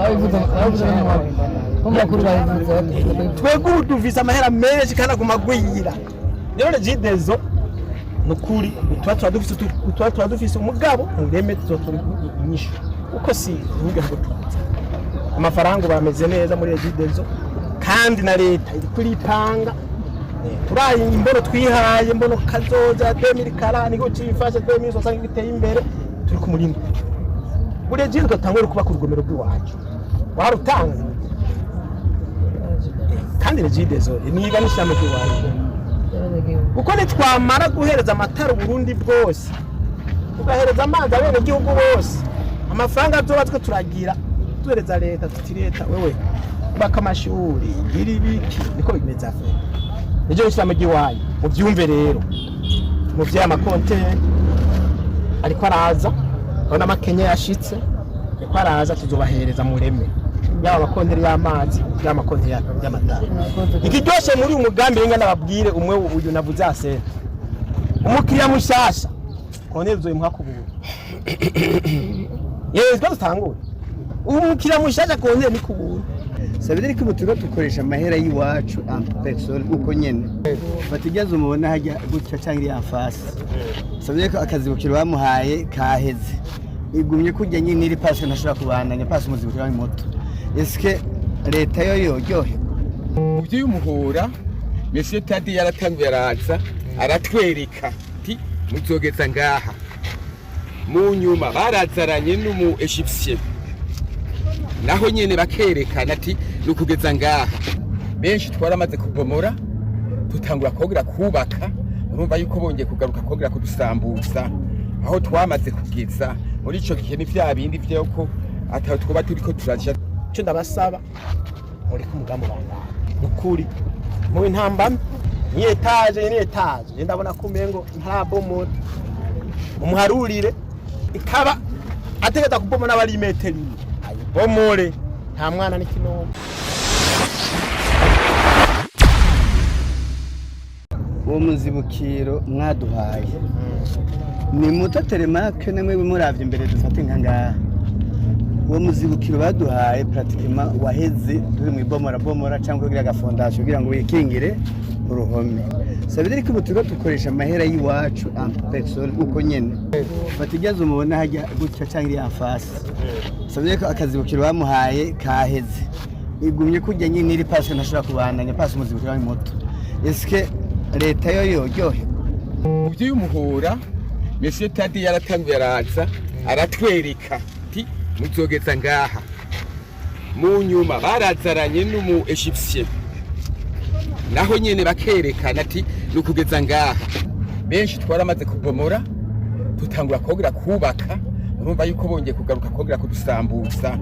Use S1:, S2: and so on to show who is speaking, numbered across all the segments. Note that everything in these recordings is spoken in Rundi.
S1: Babivuze, babivuze ko makuru babivuze.
S2: Twebwe ubu dufise amahera menshi kandi aguma agwira. Rero Regideso, ni ukuri tuba dufise umugabo mureme, tuzotora inyishu kuko si uvuge ngo tuza amafaranga ubu ameze neza muri Regideso, kandi na leta iri kuripanga. Turaye imbono twihaye, imbono kazoza 2040 niko cifashe 2060 biteye imbere. Turi ku murimo buri Regideso, tugatangura kubaka urugomero rw'iwacu warutanguye, kandi Regideso niga n'ishyamba ry'iwacu, kuko nitwamara guhereza amatara Uburundi bwose, tugahereza amazi abenegihugu bose, amafaranga azoba twe turagira duhereza leta, tuti: "Leta wewe ubaka amashuri, gira ibiki." Niko bimeze. Afurika niryo ishyamba ry'iwanyu, mubyumve rero muvyeyi. Amakonteri ariko araza, urabona amakenya yashitse, ariko araza, tuzobahereza mureme, yaba amakonteri y'amazi, yaba amakonteri y'amatara. Ikiryoshe muri uyu mugambi ringa nababwire, umwe uyu navuze asente, umukiriya mushasha konteri uzoyimuha ku buntu. Yewe, twe dutangure, umukiriya mushasha konteri ni ku buntu.
S3: Ça veut dire ko ubu turiko dukoresha amahera y'iwacu en personne uko nyene batigeze umubona hajya gutya canke iriya face. Ça veut dire ko akazibukiro bamuhaye kaheze, igumye kurya nyine iri pasi, ntashobora kubandanya pasi umuzibukiro wari muto. Eske leta yo yoryohe?
S4: Mu by'umuhora, Monsieur Tadi yaratanguye araza aratwereka ati: "Muzogeza ngaha." Mu nyuma barazaranye n'umu Égyptien, naho nyene bakerekana ati: "Ni ukugeza ngaha." Benshi twaramaze kubomora, tutangura kongera kubaka. Urumva yuko bongeye kugaruka kongera kudusambuza aho twamaze kugeza. Muri ico gihe ni vya bindi vyuko ataho twoba turiko turaja.
S2: Icyo ndabasaba, muri ku mugambi bandana, ni ukuri mu intambamyi ni étage, ni étage. Njye ndabona ko umengo ntarabomora, umuharurire ikaba ategeza kubomora n'abari imetero imwe ayibomore, nta mwana n'ikinono.
S3: Uwo muzibukiro mwaduhaye ni muto teremake, namwe muravye imbere dufate nka ngaha. Uwo muzibukiro baduhaye pratiquement waheze turi mu ibomora bomora cyangwa kugira aga fondation kugira ngo wikingire uruhome. Ça veut dire ko ubu turiko dukoresha amahera y'iwacu en personne uko nyene batigeze umubona hajya gutya canke iriya face. Ça veut dire ko akazibukiro bamuhaye kaheze, igumye kurya nyine iri pasi, ntashobora kubandanya pasi umuzibukiro wari muto. Eske leta yo yoryohe?
S4: Mu by'umuhora, Monsieur Tadi yaratanguye araza aratwereka ati: "Muzogeza ngaha." Mu nyuma barazaranye n'umu Égyptien, naho nyene bakerekana ati: "Ni ukugeza ngaha." Benshi twaramaze kubomora, tutangura kongera kubaka. Urumva yuko bongeye kugaruka kongera kudusambuza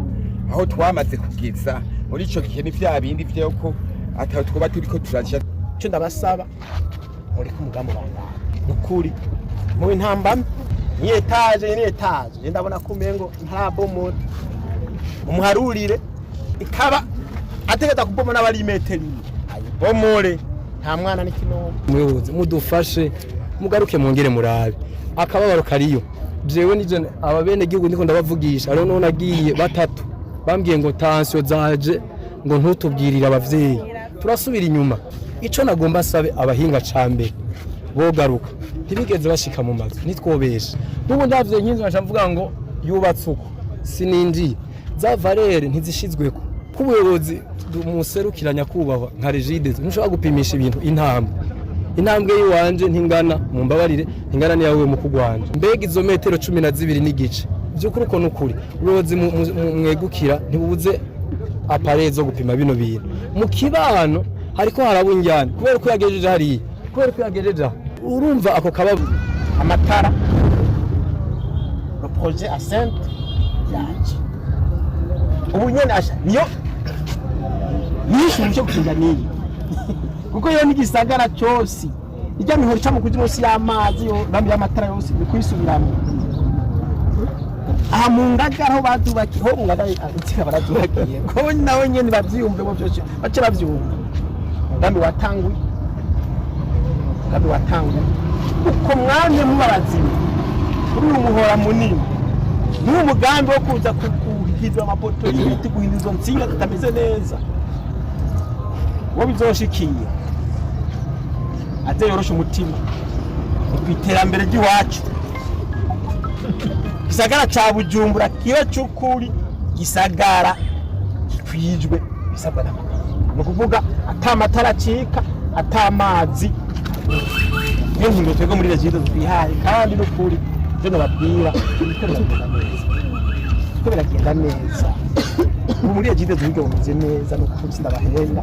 S4: aho twamaze kugeza. Muri ico gihe ni vya bindi vyuko ataho twoba turiko turaja.
S2: Icyo ndabasaba, muri ku mugambi bandana, ni ukuri mu intambamyi ni étage, ni étage. Njye ndabona ko umengo ntarabomora, umuharurire ikaba ategeza kubomora n'abari imetero imwe ayibomore, nta mwana n'ikinono.
S5: Umuyobozi, mudufashe mugaruke mwongere murabe akababaro kariyo. Jewe nije aba bene gihugu ndiko ndabavugisha. Rero none nagiye batatu bambwiye ngo tension zaje, ngo ntutubwirire abavyeyi, turasubira inyuma. Ico nagomba sabe abahinga ca mbere bogaruka, ntibigeze bashika mu mazu, nitwobesha. N'ubu ndavye nk'inzu nkaca mvuga ngo yubatse uko, sininjiye, za valeurs ntizishizweko. K'ubuyobozi muserukira, nyakubahwa, nka Regideso, ntushobora gupimisha ibintu intambwe. Intambwe y'iwanje ntingana, mumbabarire, ntingana n'iyawe mukuru wanje. Mbega izo metero 12.5 by'ukuri uko nukuri ubuyobozi mwegukira ntibubuze appareils zo gupima bino bintu? Mu kibano hariko haraba injyane kubera ko yagejeje hariya, kubera ko yagejeje aha. Urumva ako kababo.
S2: Amatara, le projet asente yaje ubu nyene, asha niyo yishe cyo gushinga niyi, kuko yo n'igisagara cyose ijya mihoro ica mu kuzi munsi y'amazi, yo bambi y'amatara yose ni kuyisubiramo. Aha mu Ngagara aho bazubakiye ho, mu Ngagara insinga barazubakiye, ko nawe nyene bavyiyumve bo byose bace bavyumva. Umugambi watanguye, umugambi watanguye uko mwamye muba bazima kuri uyu muhora munini. N'uwo mugambi wo kuza kuhindura amapoto y'ibiti, guhindura izo nsinga zitameze neza, uwo bizoshikiye aze yoroshe umutima. Ni ku iterambere ry'iwacu. Gisagara ca Bujumbura kiba c'ukuri gisagara gikwijwe bisabwa n'amategeko, ni ukuvuga ata matara acika, ata mazi. Niyo ntumbero twebwe muri Regideso twihaye. Kandi n'ukuri ivyo nababwira, biriko biragenda neza, biriko biragenda neza. Ubu muri Regideso uburyo bumeze neza, n'ukuri sindabahenda,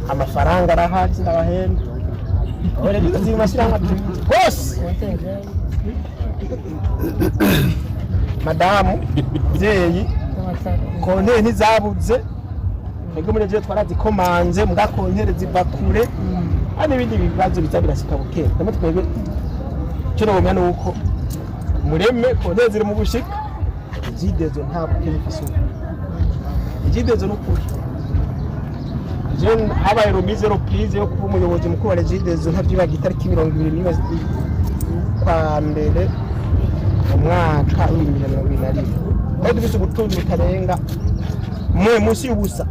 S2: amafaranga arahari, sindabahenda. Regideso ziri mu mashyirahamwe atatu rwose. Madamu muvyeyi, compteur ntizabuze. Twebwe muri Regideso twarazikomanze, muga compteur ziva kure. Hari n'ibindi bibazo biza birashika buke. Ndamwe twebwe icyo nobomya ni uko mureme compteur ziri mu gushika. Regideso nta bukene ifise ubu. Regideso ni ukuri. Je habaye remise reprise yo kuba umuyobozi mukuru wa Regideso, ntavyibaga, itariki 21 kwa mbere mu mwaka w'2021. Aho dufise ubutunzi butarenga mwe munsi y'ubusa,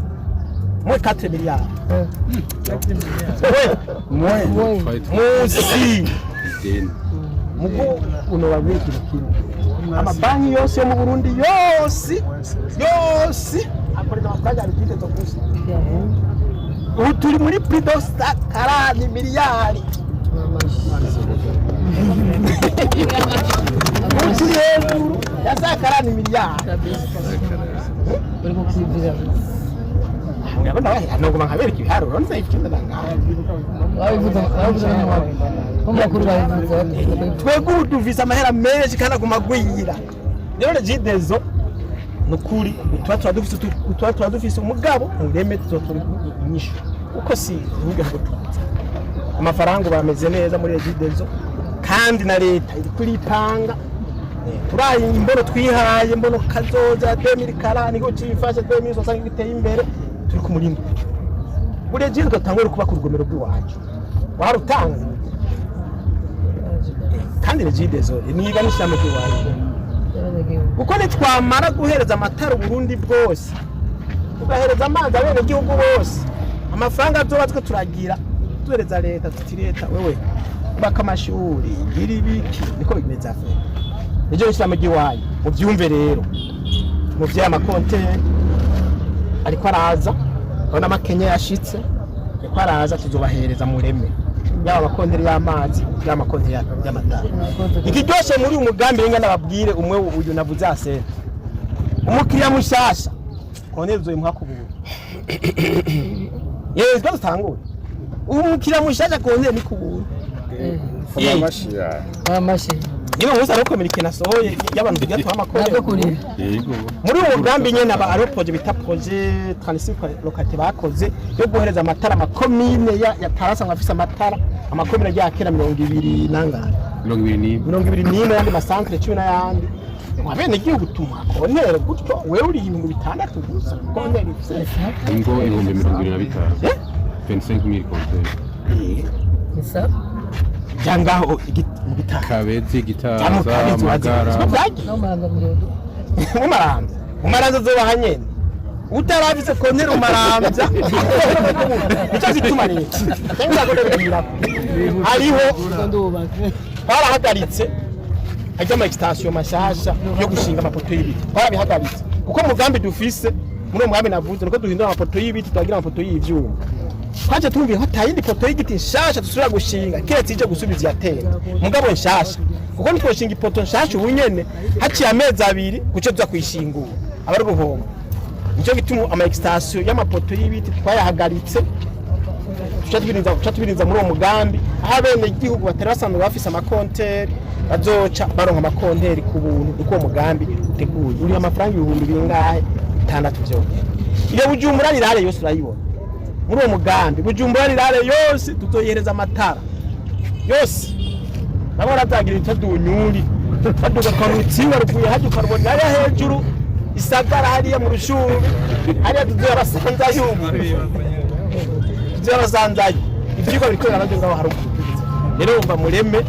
S2: mwe 4 miliyari munsi. Mugo unobabwira ikintu kimwe: amabanki yose yo mu Burundi yose yose akorera amafaranga ya Regideso gusa. Ubu turi muri plus de 40 miliyari. Ubu turi hejuru ya 40 miliyari.
S1: Uri kukwibwira.
S2: Ndabona noguma nkabereka ibiharuro nze ibyo ndabangaha.
S1: Babivuze, babivuze nko mu makuru babivuze.
S2: Twebwe ubu dufise amahera menshi kandi aguma agwira. Rero Regideso ni ukuri utuba tuba dufise umugabo mureme tuzotora inyishu, kuko si uvuga ngo tuza amafaranga ubu ameze neza muri Regideso, kandi na leta iri kuripanga. Turaye imbono twihaye, imbono kazoza 2040 niko cifashe 2060 biteye imbere. Turi ku murindi buri Regideso twatangure kubaka urugomero rw'iwacu warutanze. Kandi Regideso niga n'ishami ry'iwacu, kuko nitwamara guhereza amatara Uburundi bwose, tugahereza amazi abenegihugu bose, amafaranga azoba twe turagira duhereza leta, tuti: "Leta wewe ubaka amashuri, gira ibiki." Niko bimeze. Afurika niryo n'ishami ry'iwanyu, mubyumve rero muvyeyi. Ama compteur ariko araza, urabona amakenya yashitse, ariko araza. Tuzobahereza mureme, yaba ama compteur y'amazi, yaba ama compteur y'amatara. Ikiryoshe muri uyu mugambi ringa nababwire, umwe uyu navuze asente, umukiriya mushasha compteur uzoyimuha ku buntu. Yewe, twa dutangure, umukiriya mushasha compteur ni ku buntu.
S1: Amashi.
S2: Niba muzi ariko communiqué nasohoye y'abantu tujya tuha
S1: Nabwo
S2: ama compteur.
S1: Kurira.
S2: Muri uwo mugambi nyene aba ariho projet bita projet 36 localité bakoze yo guhereza amatara amakomine ya Tarasa afise amatara, amakomine ya kera 20 nangahe?
S6: 21.
S2: 21 yandi ma centre 10 n'ayandi. Abene igihugu tumuha compteur gutyo, wewe uri 6000 gusa, compteur ifise
S6: Ingo 25,000.
S2: Eh?
S6: 25,000 compteur.
S1: Ni sawa.
S2: Byangaho mu Gitara.
S6: Kabezi,
S2: cyangwa
S6: Gitaza,
S2: Kabezi.
S6: Magara.
S2: Byagiye.
S1: No muranga murodo.
S2: Mu Maramvya, mu Maramvya zobaha nyene. Utarafise compteur umaramvya, nicyo gituma rero cyangwa ndabibwira hariho
S1: Ndubaka.
S2: Twarahagaritse ajya ama extension mashasha yo gushinga amapoto y'ibiti, twarabihagaritse kuko umugambi dufise muri uwo mugambi navuze nuko duhindura amapoto y'ibiti tukagira amapoto y'ivyuma. Twaje tumviye ko atayindi poto y'igiti nshasha dusubira gushinga keretse ije gusubiza iyatera, mugabo nshasha, kuko nitwoshinga ipoto nshasha ubu nyene, haciye amezi 2 guce tuza kuyishingura aba ari uruhombo. Nicyo gituma ama extension y'amapoto y'ibiti twayahagaritse, tuca tubiriza muri uwo mugambi aho abene igihugu batari basanzwe bafise ama compteur bazoca baronka ama compteur ku buntu. Niko uwo mugambi uteguye, uri amafaranga ibihumbi bingahe? Bitandatu vyonyene. Iyo Bujumbura rurale yose urayibona muri uwo mugambi. Bujumbura rurale yose tuzoyihereza amatara yose. Nabo barazagira itadunyuri baduga kwa rutsinga ruvuye hajya ukarubona hariya hejuru isagara, hariya mu Rushubi, hariya tuzoyabasanzayo, tuzoyabasanzayo. Ivyigwa biriko birabajya ngaho haruguru. Rero wumva mureme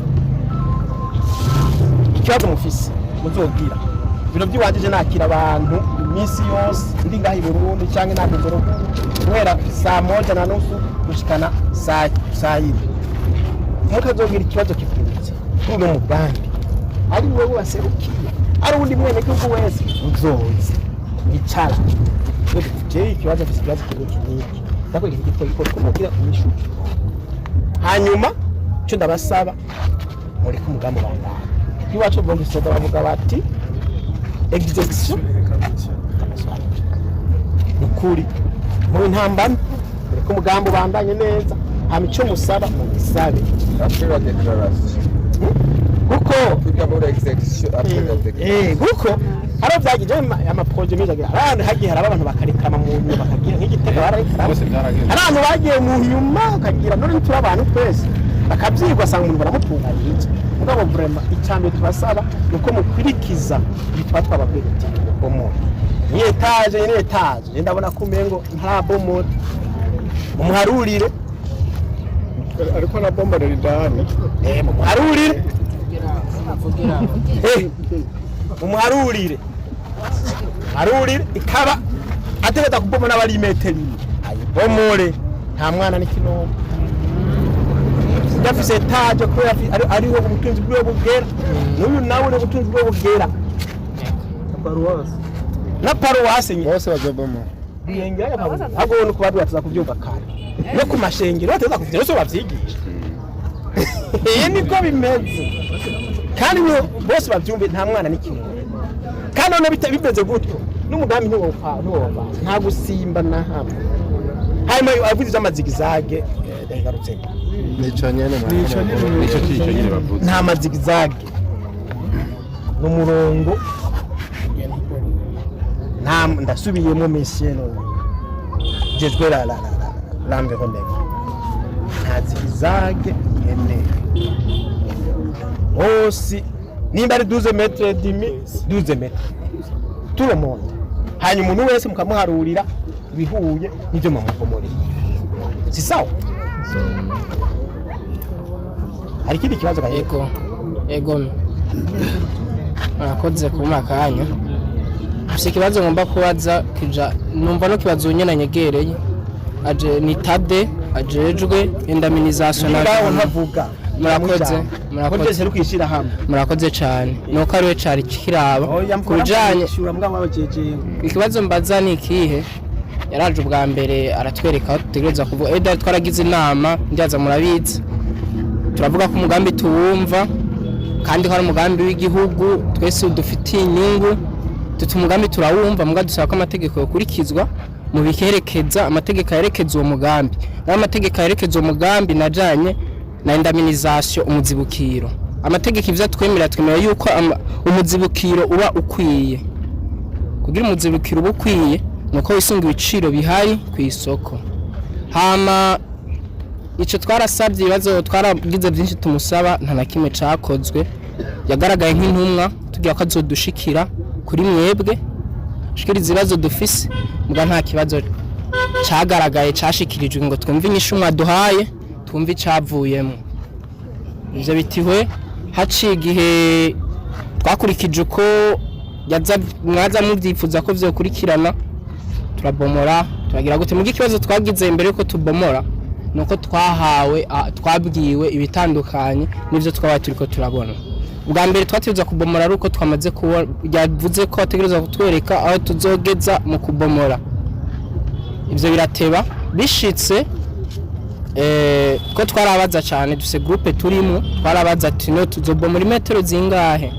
S2: ikibazo mufise muzogira. Ibiro by'iwanje, je nakira abantu iminsi yose ndi ngaha i Burundi cyangwa nageze ruguru, guhera saa 1:30 gushikana saa 4. Mukazogira ikibazo kivutse kuri uno mugambi, ari wowe waserukiye, ari uwundi mwenegihugu wese, uzoze icara. Jewe ikibazo mfise, ikibazo kimwe kiniki, ndakwereka igitego ko mugira inyishu. Hanyuma icyo ndabasaba, mureke umugambi ubandanye. Iwacu mu gisoda bavuga bati exécution, ni ukuri mu ntambamyi, mureke umugambi ubandanye neza. Hama icyo musaba mugisabe.
S4: Après la déclaration.
S2: Kuko
S4: Tout d'abord l'exécution, après la déclaration.
S2: Kuko haro byagize ama projets meza agira abantu, hagiye haraba abantu bakarekama mu nyuma, bakagira nk'igitego bararekama.
S6: Bose byaragenze.
S2: Hari abantu bagiye mu nyuma ukagira none turi abantu twese bakabyigwa, asanga umuntu baramutunganyije. Mugabo vraiment, icambere tubasaba ni uko mukwirikiza ibi tuba twababwiye uti bomora ni étage, ni étage. Je ndabona ko umengo ntarabomora, mumuharurire.
S7: Ariko anabomborera indani.
S2: Mumuharurire, mumuharurire, harurire ikaba ategeza kubomora bari imetero 1, ayibomore. Nta mwana n'ikinono yafise étage, kubera ariho ubutunzi bwiwe bugera, n'uyu nawe ni ubutunzi bwiwe bugera.
S7: Paruwasi.
S2: Na paruwasi nyine.
S7: Bose bazobomora.
S2: Ahubwo no kubabwira tuza kubyumva kare, no ku mashengero bateza kuvyumva, bose bavyigisha. Iyi niko bimeze, kandi niyo bose bavyumve, nta mwana n'ikinono. Kandi noneho bimeze gutyo, n'umugambi ntiwopfa, ntiwova, nta gusimba na hamwe. Hanyuma avuze ivy'ama zigzag, ndagarutse.
S7: Nico nyene.
S6: Nicyo cyico nyine bavuze.
S2: Nta ma zigzag, ni umurongo. Nta, ndasubiyemo, monsieur jejwe la la la la l'environnement, nta zigzag nkeneye. Hose nimba ari 12 mètres demi, 12 mètres, tout le monde. Hanyuma umuntu wese mukamuharurira ibihuye n'ibyo mumubomoreye. Si sawa? Hari ikindi kibazo gahe?
S8: Ego, murakoze kumpa akanya. Mfise ikibazo ngomba kubaza kija numva no kibazo nyene anyegereye aje ni Tade ajejwe indemnisation na
S2: Ngaho ntavuga.
S8: Murakoze, murakoze.
S2: Murakoze kwishira hamwe.
S8: Murakoze cane, nuko ariwe cari kiraba ku bijanye
S2: kubijanye mugabo wabajeje.
S8: Ikibazo mbaza ni ikihe? Yaraje ubwa mbere aratwereka aho dutegereza kuvuga. Eda twaragize inama, ndibaza murabizi, turavuga ko umugambi tuwumva kandi ko ari umugambi w'igihugu twese dufitiye inyungu. Tuti umugambi turawumva, muga dusaba ko amategeko yokurikizwa mu bikerekeza, amategeko yerekeza uwo mugambi. Nayo amategeko yerekeza uwo mugambi najanye na indemnisation, umuzibukiro. Amategeko ivyo atwemerera, twemerera yuko umuzibukiro uba ukwiye. Kugira umuzibukiro uba ukwiye nuko wisunga ibiciro bihari ku isoko. Hama ico twarasabye, ibibazo twaragize byinshi tumusaba, nta na kimwe cakozwe. Yagaragaye nk'intumwa tugira ko azodushikira kuri mwebwe, shikiriza ibibazo dufise, muga nta kibazo cagaragaye cashikirijwe ngo twumve inyishu mwaduhaye, twumve icavuyemo. Ivyo bitihwe haciye igihe, twakurikije uko yaza mwaza mubyifuza ko vyokurikirana, turabomora, turagira gute. Muga ikibazo twagize imbere yuko tubomora nuko twahawe twabwiwe ibitandukanye n'ivyo twabaye turiko turabona. Ubwa mbere twategerezwa kubomora ari uko twamaze kubona, yavuze ko ategerezwa kutwereka aho tuzogeza mu kubomora. Ivyo birateba bishitse, ko twarabaza cyane, dufise groupe turimo, twarabaza ati no tuzobomora imetero zingahe?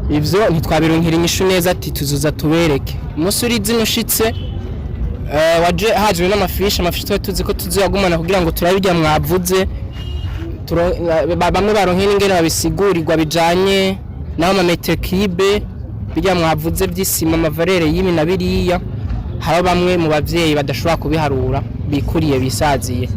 S8: Ivyo ntitwabironkera inyishu neza, ati tuzoza tubereke. Umunsi uri izina ushitse, waje hajwe n'ama fiches. Ama fiches twari tuzi ko tuzoyagumana kugira ngo turabirya mwavuze, bamwe baronke n'ingene babisigurirwa bijanye n'aho ama mètre cube bijya mwavuze by'isima, ama valeurs y'ibi na biriya. Hari bamwe mu bavyeyi badashobora kubiharura, bikuriye bisaziye.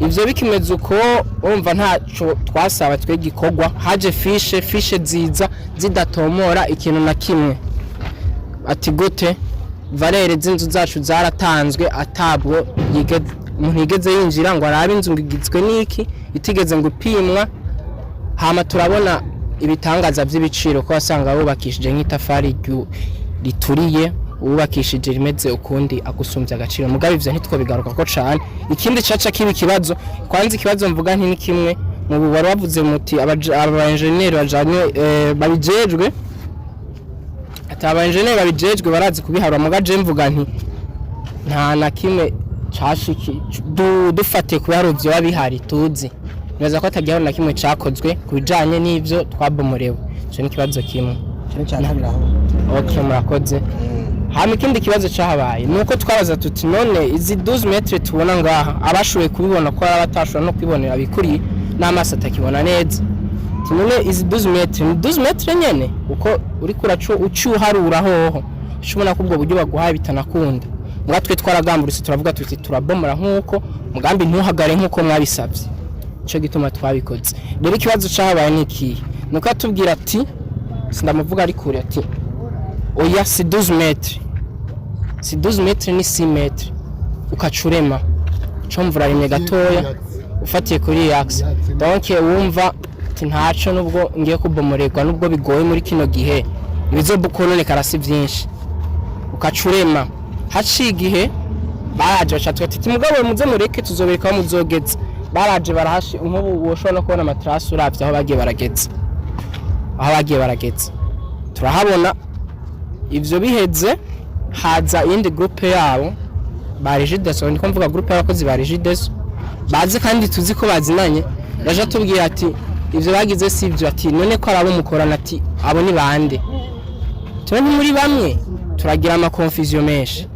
S8: Ivyo bikimeze uko, urumva ntaco twasaba twe gikorwa. Haje fiche, fiche ziza zidatomora ikintu na kimwe. Ati gute valeurs z'inzu zacu zaratanzwe atabwo umuntu yigeze yinjira ngo arabe inzu ngo igizwe n'iki, itigeze ngo ipimwa? Hama turabona Ibitangaza by'ibiciro ko wasanga wubakishije nk'itafari rituriye, uwubakishije rimeze ukundi agusumbya agaciro. Mugabo ivyo ntitwobigaruka ko cane. Ikindi caca kiba ikibazo, kwanza ikibazo mvuga nti ni kimwe mu wari wavuze muti aba engineer bajanye babijejwe, ati aba engineer babijejwe barazi kubiharura. Muga je mvuga nti nta na kimwe cashiki dufatiye ku biharuro vyoba bihari tuzi nibaza ko atagiharuro na kimwe cakozwe ku bijanye n'ivyo twabomorewe. Ico ni ikibazo kimwe.
S2: Ikintu cya kabiri aho.
S8: Ok, murakoze. Hama ikindi kibazo cahabaye ni uko twabaza tuti: none izi 12 mètres tubona ngaha, abashoboye kubibona, ko hari abatashobora no kwibonera bikuriye n'amaso atakibona neza, ati none izi 12 mètres ni 12 mètres nyene? Kuko uriko uraca ucuharura hoho ushobona ko ubwo buryo baguhaye bitanakunda. Muga twe twaragamburutse, turavuga tuti turabomora nk'uko mugambi ntuhagare nk'uko mwabisabye. Ico gituma twabikoze. Rero ikibazo cahabaye ni ikihe? Nuko atubwira ati, sindamuvuga ari kure, ati oya, si 12 mètres, si 12 mètres, ni 6 mètres. Ukacurema comvura rimwe gatoya ufatiye kuri iyi axe. Donc wumva ati ntaco, nubwo ngiye kubomorerwa, nubwo bigoye muri kino gihe, ibizokononekara si vyinshi. Ukacurema. Haciye igihe baraje baca ati mugabo muze mureke tuzobereka aho muzogeza. Baraje barahashi, nk'ubu woshobora no kubona ama traces uravye aho bagiye barageza, aho bagiye barageza turahabona. Ivyo biheze, haza iyindi groupe yabo ba Regideso, ndiko mvuga groupe y'abakozi ba Regideso bazi kandi tuzi ko bazinanye. Yaje atubwira ati ivyo bagize si ivyo, ati none ko ari abo mukorana, ati abo ni bande? Tuba muri bamwe turagira ama confusion menshi.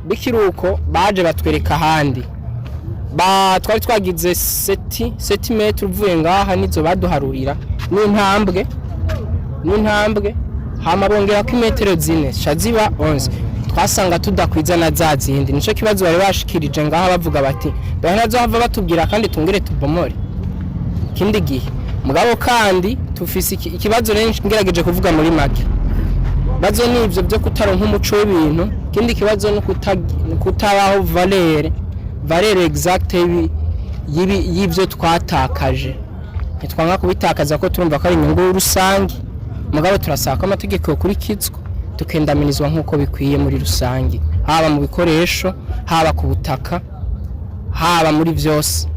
S8: Bikiruko baje batwereka ahandi ba twari twagize sept mètres uvuye ngaha, nizo baduharurira n'intambwe, hama bongera ko imetero 4 ca ziba 11. Twasanga tudakwiza na za zindi. Nico kibazo bari bashikirije ngaha, bavuga bati bari nazo hava batubwira kandi tungere tubomore ikindi gihe. Mugabo kandi tufise ikibazo rero ngerageje kuvuga muri make. Bazo ni ivyo byo kutaronka umuco w'ibintu. Ikindi kibazo ni kutabaho valeur exacte y'ivyo twatakaje. Ntitwanga kubitakaza ko turumva ko ari inyungu rusange, mugabo turasaba ko amategeko yokurikizwa, tukendamirizwa nk'uko bikwiye muri rusange, haba mu bikoresho, haba ku butaka, haba muri byose.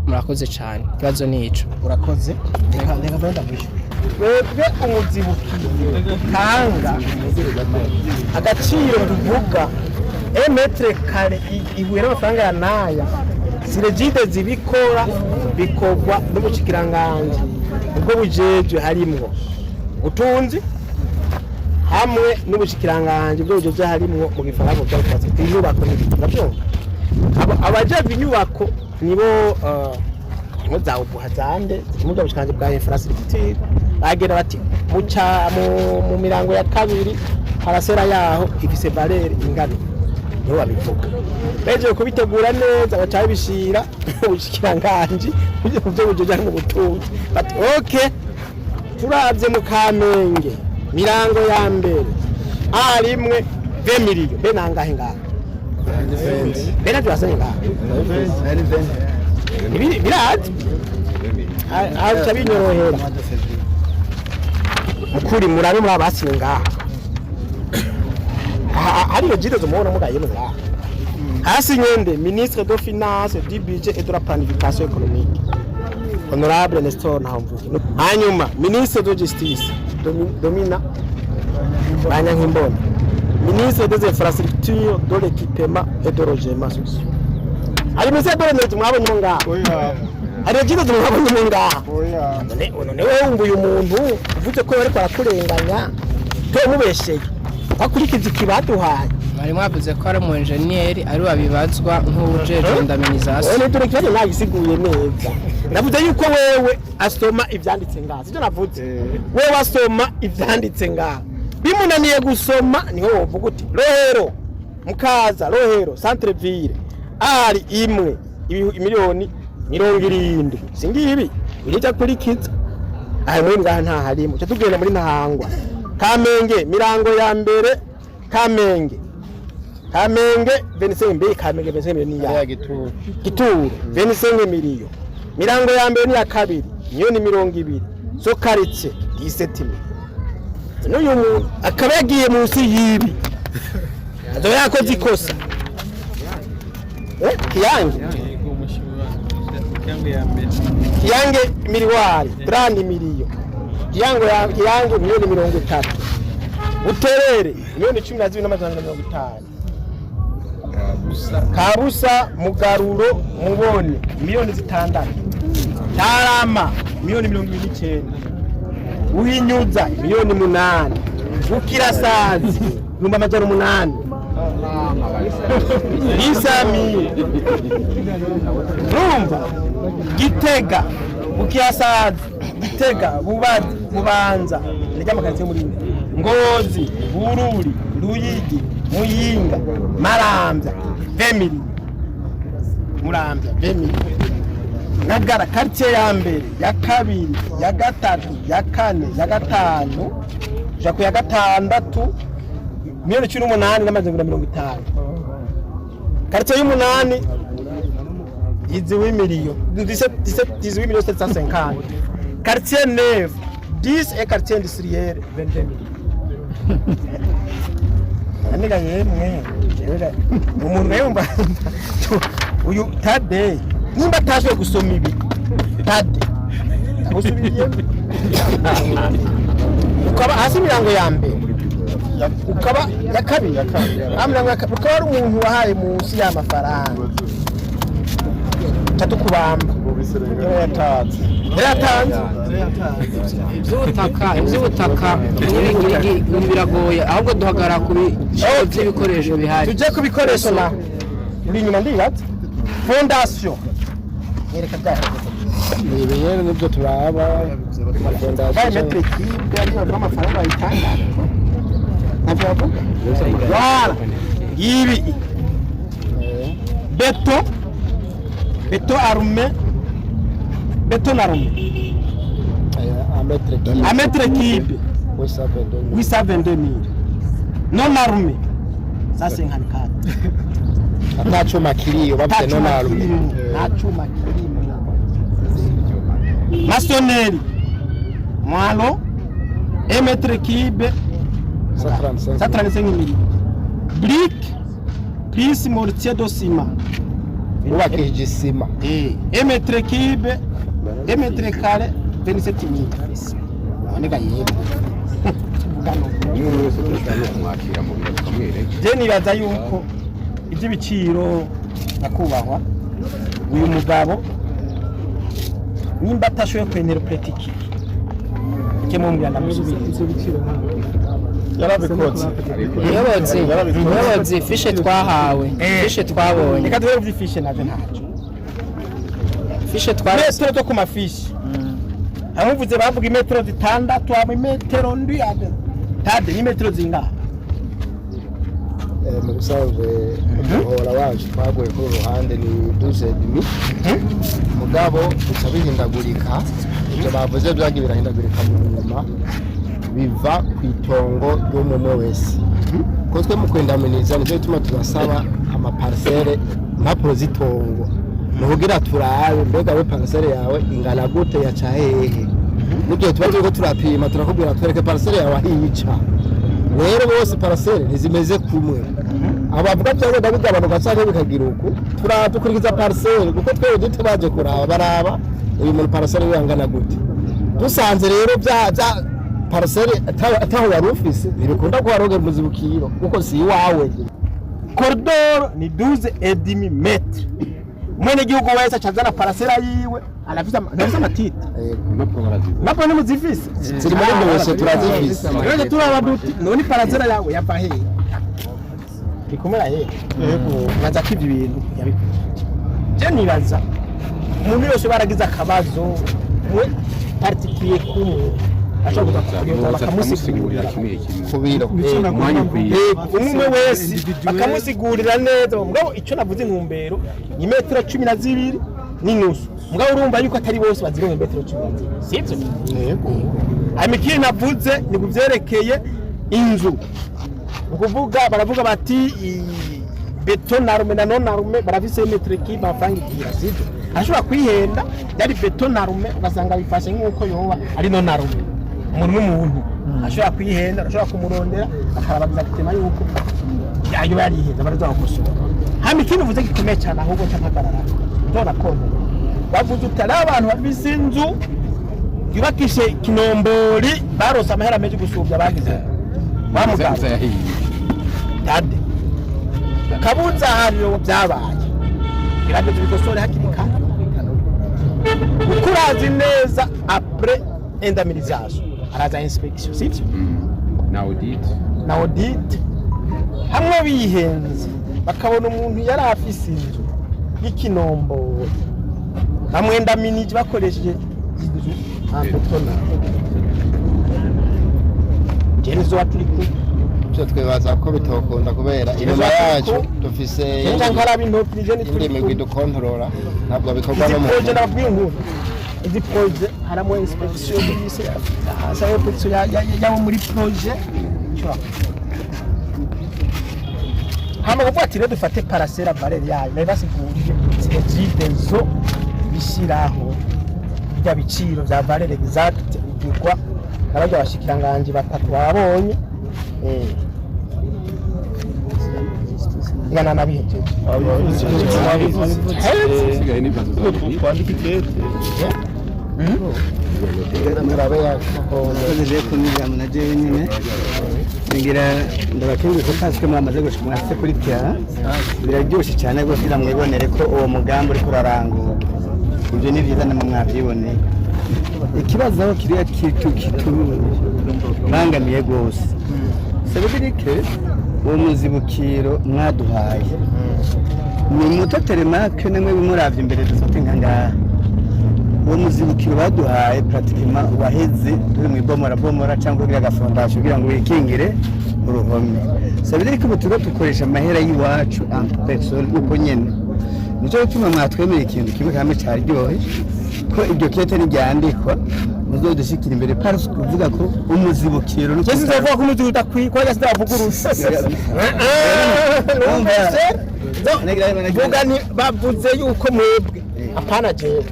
S8: Murakoze cyane, ikibazo ni ico.
S2: Urakoze. Reka mbere ndamwishyura. Twebwe umuzibukiro tanga agaciro tuvuga mètre carré ihuye n'amafaranga ya naya, si Regideso zibikora, bikorwa n'ubushikiranganje ubwo bujejwe harimwo ubutunzi hamwe n'ubushikiranganje bwo bujejwe harimwo mu gifaransa bwa inyubako n'ibiti. Urabyumva? Abajejwe inyubako nibo harimo za ubuha zande ziri mu bushikiranganji bwa infrastructure. Bagera bati muca mu mirango ya kabiri, parcelle yaho ifise valeur ingana, niho babivuga. Bejeje kubitegura neza, baca babishira ubushikiranganji mu byo bujeje mu butunzi, bati ok, turavye mu Kamenge mirango ya mbere a rimwe 20 miliyo be nangahe ngaha be navyo basanye ngaha. Birazi aca binyorohera mukuri murabe muri abasinye ngaha. Hariyo jire mubona mugayemo ngaha hasi nyende ministre de finance, du budget et de la planification économique, honorable Nestor Ntahomvuki, hanyuma ministre de justice, Domina Banyankimbona, ministre des infrastructures, de l'équipement et de logement sociaux. Hari ministre de l'énergie mwabonye ngaha, hari jire mwabonye ngaha. None wewe wumva uyu muntu uvuze ko bariko barakurenganya, to mubesheye wakurikiza ikibaduhaye?
S8: Mwari mwavuze ko ari umu enjeniyeri ari wabibazwa nk'uwujejwe indemnisation.
S2: None dore ikibazo nagisiguye neza. Navuze yuko wewe asoma ivyanditse ngaha, sivyo? Navuze wewe asoma ivyanditse ngaha, bimunaniye gusoma niho wovuga uti Rohero mukaza, Rohero centre ville ari imwe 70 miliyoni, singibi birija kurikiza aha muri ngaha nta harimo. Cyo tugenda muri Ntahangwa, Kamenge mirango ya mbere, Kamenge 25 mbi, Kamenge 25 miliyoni ya
S7: Gituro.
S2: Gituro 25 miliyo mirango ya mbere n'iya kabiri. 20 millions zo quartier 17 millions. N'uyu muntu akaba yagiye munsi y'ibi, azoba yakoze ikosa. Kiyange, Kiyange miliwari 30 millions, Kiyange ya Kiyange 30 millions, Buterere 12,250 millions, Kabusa, Mugaruro, Mubone 6 millions, Tarama 29 millions, Uhinyuza 8 millions, Bukirasazi 800,000, Isami Rumva, Gitega, Bukirasazi, Gitega, Bubazi, Bubanza n'iry'amakaritsiye muri Ngozi, Bururi, Ruyigi, Muyinga, Maramvya 20 millions, Muramvya 20 millions, Ngagara quartier ya mbere, ya kabiri, ya gatatu, ya kane, ya gatanu kuja ku ya gatandatu 18,250 millions. Quartier y'umunani 18 millions, 18,750 millions. Quartier 9, 10 et quartier industriel 22 millions. Aniga yemwe, umuntu yumva uyu Tade nimba atashoboye gusoma ibi, Tade agusubiriyemo, ukaba hasi imirango ya mbere, ukaba ya kabiri, imirango ya kabiri, ukaba ari umuntu wahaye munsi y'amafaranga tatukubamba.
S7: Yarayatanze.
S2: Yarayatanze.
S8: Iby'ubutaka n'ibigirigi biragoye, ahubwo duhagarara ku biciro by'ibikoresho bihari.
S2: Tujye ku bikoresho na uri inyuma, ndibaza fondation nyereka byahagaze.
S7: Ni ibinyene nibyo turaba.
S2: Baye mètre cube ariyo bavuga amafaranga bayitanga, ntabyo bavuga. Wala ibi béton, béton armé, béton armé
S7: Un mètre
S2: à mètre cube 822 000, non armé 154.
S7: Ata cuma kiriyo bavuze non armé.
S2: Nta cuma kirimo. Maçonnerie mwalo 1 mètre cube
S7: 135.
S2: 135 000. Brique plus mortier de ciment.
S7: Wubakishije isima.
S2: 1 mètre cube, 1 mètre carré 27 000. Nonega yego.
S6: Umwe wese turashobora no kumwakira mu biro tukamwereka.
S2: Je nibaza yuko iby'ibiciro, nyakubahwa, uyu mugabo nimba atashoboye kwenterpreta iki ke mumbwira ndamusubiriza.
S7: Yarabikoze.
S8: Muyobozi, fiche twahawe, fiche twabonye.
S2: Reka duhere by'ifishe navyo ntacyo.
S8: Fiche twari
S2: Metero zo ku mafishi amuvuze, bavuga imetero 6, hama imetero ndwi. Tade, ni metero zingahe?
S7: Mu bisanzwe umuhora wacu twaguye kuri uru ruhande ni 12,5, mugabo bica bihindagurika. Ibyo bavuze byagiye birahindagurika mu nyuma, biva ku itongo ry'umwe wese, ko twe mu kwendaminiza nicyo gituma tubasaba ama parcelles, impapuro z'itongo, ni ukugira turabe mbega we parcelle yawe ingana gute, yaca hehe. N'igihe tuba turiko turapima turakubwira twereke parcelle yawe aho ica. Rero bose parcelle ntizimeze kumwe. Abo bavuga byagenda bigabanuka canke bikagira uku, turaba dukurikiza parcelle, kuko twebwe dute baje kuraba baraba uyu muntu parcelle yiwe angana gute. Dusanze rero bya parcelle ataho wari ufise, ntibikunda ko warogera umuzibukiro kuko si iwawe.
S2: Corridor ni 12,5 mètres. Umwenegihugu wese aca azana parcelle yiwe, arafise ama titres.
S6: Impapuro baraziza.
S2: Impapuro nimuzifise?
S7: Ziri muri dosiye, turazifise.
S2: Rero turaba duti none parcelle yawe yava hehe, ikumera hehe? Baza ko ibyo bintu yabikora. Je nibaza umuntu wese baragize akabazo we particulier kumwe ashobora kuza kugenda
S6: Boza
S2: bakamusigurira.
S6: tukamusigurira kimwe kimwe.
S7: Ku biro.
S6: Umwanya ukwiye.
S2: Umwe wese bakamusigurira neza. Mugabo icyo navuze, intumbero ni metero 12.5, mugabo urumva yuko atari bose bazironka metero 12, sibyo?
S7: Yego.
S2: Hanyuma ikindi navuze ni ku byerekeye inzu, ni ukuvuga baravuga bati béton armé na non armé barafise mètre cube amafaranga igira, sibyo? Arashobora kwihenda, yari béton armé, ugasanga bifashe nk'uko yoba ari non armé. Umuntu n'umuntu ashobora kwihenda, arashobora kumurondera akarabagiza gutema yuko ayo yarihenda, baraza gukosora. Hama ikindi uvuze gikomeye cyane, ahubwo cy'ampagarara ndona konti bavuze uti ari abantu bafise inzu yubakishe kinombori barose amahera menshi gusubya bagize bamugaye. Tade kabuza hariyo byabaye, gerageza ubikosore hakiri kare, kuko urazi neza après indemnisation araza inspection, sibyo?
S6: Na audit.
S2: Na audit. Hamwe bihenze bakabona umuntu yari afise inzu y'ikinombori bamwendaminije bakoresheje inzu en béton, jewe nizo turi kumwe.
S7: Ibyo twibaza ko bitokunda kubera inyuma yacu dufise
S2: Nca nkaraba intoki nije
S7: indi
S2: nituri
S7: migwi
S2: kumwe.
S7: dukontorora, ntabwo bikorwa
S2: Izi
S7: n'umuntu.
S2: projet nababwiye inkuru, izi projet haramo inspection y'isi, hasa inspection yabo muri projet. Hama kuvuga ati rero dufate parcelle, valeur yayo nayo basiguriye REGIDESO bishyiraho bya biciro vya valeur exacte bigirwa n'abarya bashikiranganji batatu babonye ngana nabihejeje.
S6: Isigaye n'ibibazo za audit.
S9: Twandike ikete.
S7: Murabe yakoze.
S3: Murakoze kumijambo na jewe nyine ngira ndabakenguye ko pasike mwamaze gushika mwase kuri terrain, biraryoshe cyane rwose kugira mwibonere ko uwo mugambi uriko urarangura. Ibyo ni byiza, namwe mwabyiboneye. Ikibazo aho kiriya kitu kitubangamiye rwose, sebirike uwo muzibukiro mwaduhaye ni muto teremake, namwe muravye imbere dufate nka ngaha, uwo muzibukiro baduhaye pratiquement waheze turi mu ibomora bomora cyangwa kugira aga fondation kugira ngo wikingire uruhome. Ça veut dire ko ubu turiko dukoresha amahera y'iwacu en personne uko nyene. Nico gituma mwatwemeye ikintu kimwe kamwe caryohe ko iryo kete niryandikwa muzodushikira imbere, parce kuvuga ko umuzibukiro no
S2: Jesi nzovuga ko umuzi udakwiye ko yasize avuguruse. Numvise vuga ni bavuze yuko mwebwe, apana jewe.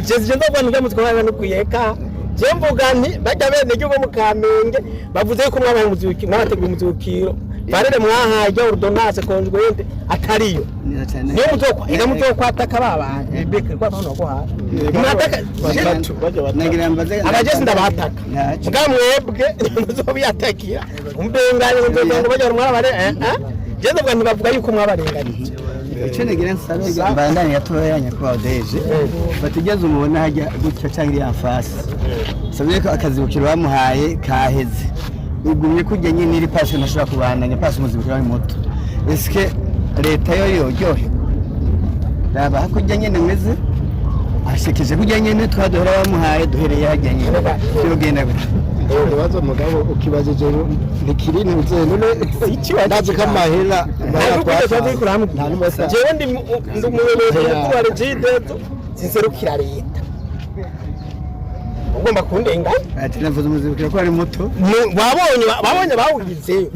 S2: Jesi je ndavuga nti mutwe wawe nukuyeka. Je mvuga nti bajya bene gihugu mu Kamenge bavuze yuko mwabaye umuzibukiro, mwabateguye umuzibukiro. Valeur mwahaye rya ordonnance conjointe atariyo.
S3: Neza cyane.
S2: Niyo muzokwa ega muzokwataka babanje beke kwa bano guhaye. Mwataka.
S9: Batatu bajya batatu.
S3: Nagira mbaze.
S2: Abajesi ndabataka.
S3: Ntacyo.
S2: Mbwa mwebwe muzobiyatakira umbenganye muzogira ngo bajya mwarabare je ndavuga ntibavuga yuko mwabarenganije.
S3: Icyo nagira nsabe mbandanye gatoya, nyakubahwa deje, batigeze umubona hajya gutya cyangwa iriya fasi sabye ko akazibukiro bamuhaye kaheze, ugumye kujya nyine iri pasi ntashobora kubandanya pasi umuzibukiro wari muto. Eske leta yo yoryohe raba hakurya nyine meze ashekeje kujya nyine twaduhora bamuhaye duhereye hajya nyine byogenda gute?
S7: Ikibazo mugabo ukibajije ntikiri ntuze none ndazi ko amahera
S2: Nta
S7: nta.
S2: Jewe ndi umuyobozi mukuru wa REGIDESO, sinserukira leta, ugomba kundenganya.
S3: Ati navuze umuzibukiro ko ari muto.
S2: Wabonye bawugizeyo,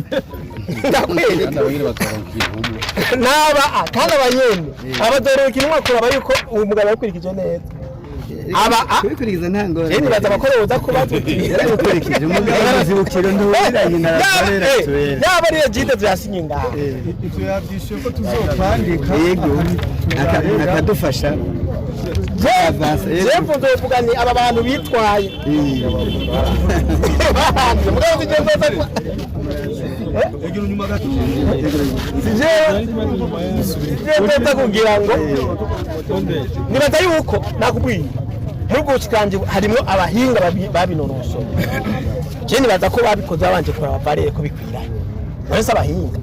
S2: ndakwereka.
S6: Kandi abanyene bazoronka intumwa.
S2: Naba kandi abanyene abazoroka intumwa kuraba yuko uwo mugabo yakurikije neza aba
S3: Kubikurikiza nta ngorane.
S2: Je nibaza abakora kubaza uti
S3: Yarabikurikije umugabo umuzibukiro ntuwiranye na
S2: Yaba
S3: Valera.
S2: yaba ari REGIDESO yasinye ngaha.
S9: Ivyo yavyishuye ko tuzokwandika.
S3: Yego, akadufasha avance.
S2: Je mvuze ni aba bantu bitwaye bahanze mugabo si je nzoza
S9: Egera inyuma gato.
S2: Si je nzoza kugira ngo nibaza yuko nakubwiye muri ubwo bushikiranganji harimo abahinga babinonosoye. Je nibaza ko babikoze babanje kuraba valeur ko bikwiranye wese abahinga.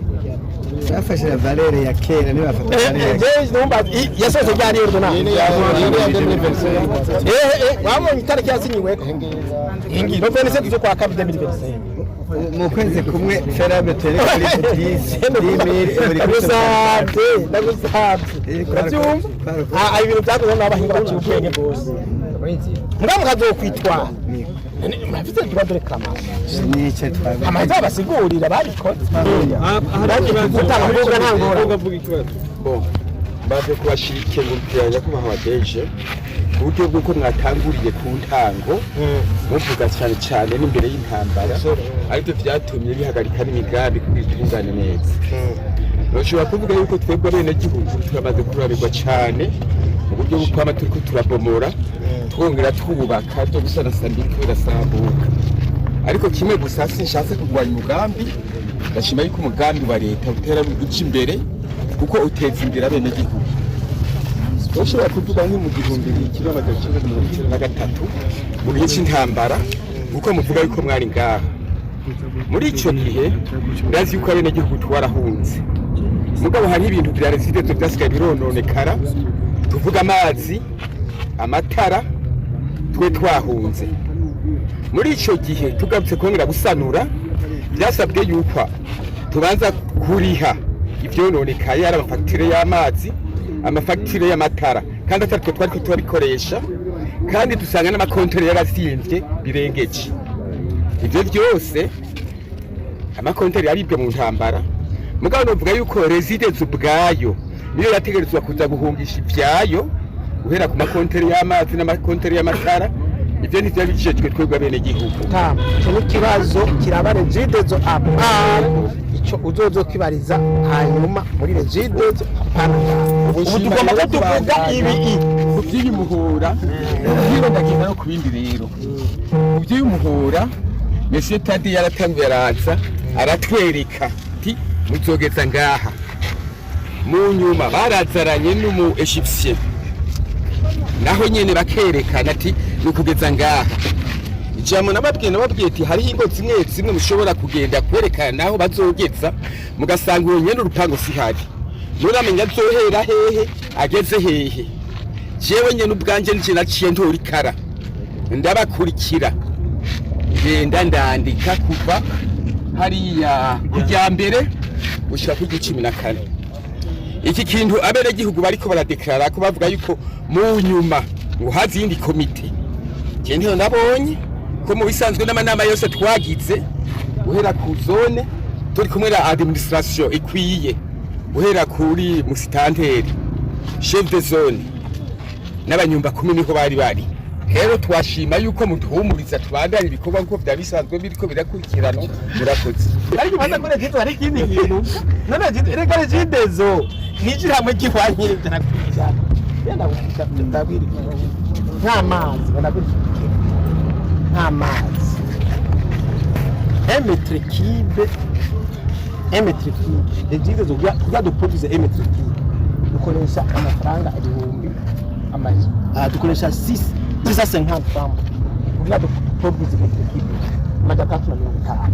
S3: Bafashe la valeur ya kera, ntibafata valeur ya
S2: Je numva yasohotse ryari ordonnance? Wabonye itariki yasinyiweko ingi no 27 z'ukwa kabiri 2025.
S3: Mu kwezi kumwe ferabe tere kuri 10 mille buri.
S2: Ndagusabye, ndagusabye, urabyumva. Ah, ibintu byakozwe n'abahinga baciye ubwenge bwose, mbwa mukazokwitwara murafite droit de réclamation.
S3: Nice twabe.
S2: Amaze basigurira babikoze gutanga kuvuga nta ngorane.
S9: Avuga ikibazo.
S6: Bon,
S4: Mbaze kubashikengurukira, nyakubahwa DG, ku buryo bw'uko mwatanguriye ku ntango muvuga cyane cyane n'imbere y'intambara, aribyo byatumye bihagarika n'imigambi kugira itungane neza. Ntushobora kuvuga yuko twebwe abenegihugu turamaze kurabirwa cyane mu buryo bwo kwama turiko turabomora, twongera twubaka, byo gusanasana biriko birasambuka. Ariko kimwe gusa, sinshatse kurwanya umugambi. Ndashima yuko umugambi wa leta utera uca imbere, kuko uteza imbere abenegihugu. Ushobora kuvuga nko mu 1993, mu gihe c'intambara, kuko muvuga yuko mwari ngaha muri ico gihe, ndazi yuko abenegihugu twarahunze. Mugabo hariho ibintu vya Regideso vyasigaye birononekara, tuvuga amazi, amatara. Twe twahunze muri ico gihe, tugarutse kongera gusanura, byasabwe yuko tubanza kuriha ivyononekaye, ari amafagitire y'amazi, amafagitire y'amatara, kandi atari twe twariko turabikoresha, kandi dusanga n'amakontere yarazimvye birengeje. Ivyo vyose, amakonteri yaribwe mu ntambara. Mugabo novuga yuko Regideso ubwayo niyo yategerezwa kuza guhungisha ivyayo, guhera ku makonteri y'amazi n'amakonteri y'amatara. Ivyo ntivyari bijejwe twebwe abenegihugu.
S2: Tama, icyo ni ikibazo kiraba Regideso à part. Icyo uzozokibariza hanyuma muri Regideso, apana. Ubu tugomba ko tuvuga ibi.
S4: Ku by'umuhora niba ndagenda no ku bindi rero, ku by'umuhora, Monsieur Tadi yaratanguye araza aratwereka ati muzogeza ngaha. Mu nyuma barazaranye n'umu Égyptien, naho nyene bakerekana ati ni ukugeza ngaha. Ijambo nababwiye ati hariho ingo zimwe zimwe mushobora kugenda kwerekana naho bazogeza, mugasanga uwo nyene urupango sihari, nuramenya azohera hehe, ageze hehe. Jewe nyene ubwanje nije naciye ntora ikara, ndabakurikira, ngenda ndandika kuva hariya kujya mbere gushika ku 14. Iki kintu abenegihugu bariko baradeklarara ko bavuga yuko mu nyuma ngo hazi iyindi komite, je ntiyo nabonye, ko mu bisanzwe n'amanama yose twagize, guhera ku zone turi kumwe na administration ikwiye, guhera kuri musitanteri, chef de zone n'abanyumba kumi, niho bari bari. Rero twashima yuko muduhumuriza, tubandanye ibikorwa nkuko vyari bisanzwe biriko birakurikiranwa. Murakoze.
S2: Ariko ubanza ko Regideso hari ikindi kintu. None reka, Regideso ni ishyirahamwe ry'iwanyu 100%. Yenda ndabwira ikintu nk'amazi, ndabwira ikintu nk'amazi, 1 mètre cube, 1 mètre cube Regideso kugira duproduise 1 mètre cube dukoresha amafaranga ibihumbi amazu, dukoresha 6 650 francs kugira duproduise mètre cube, 350.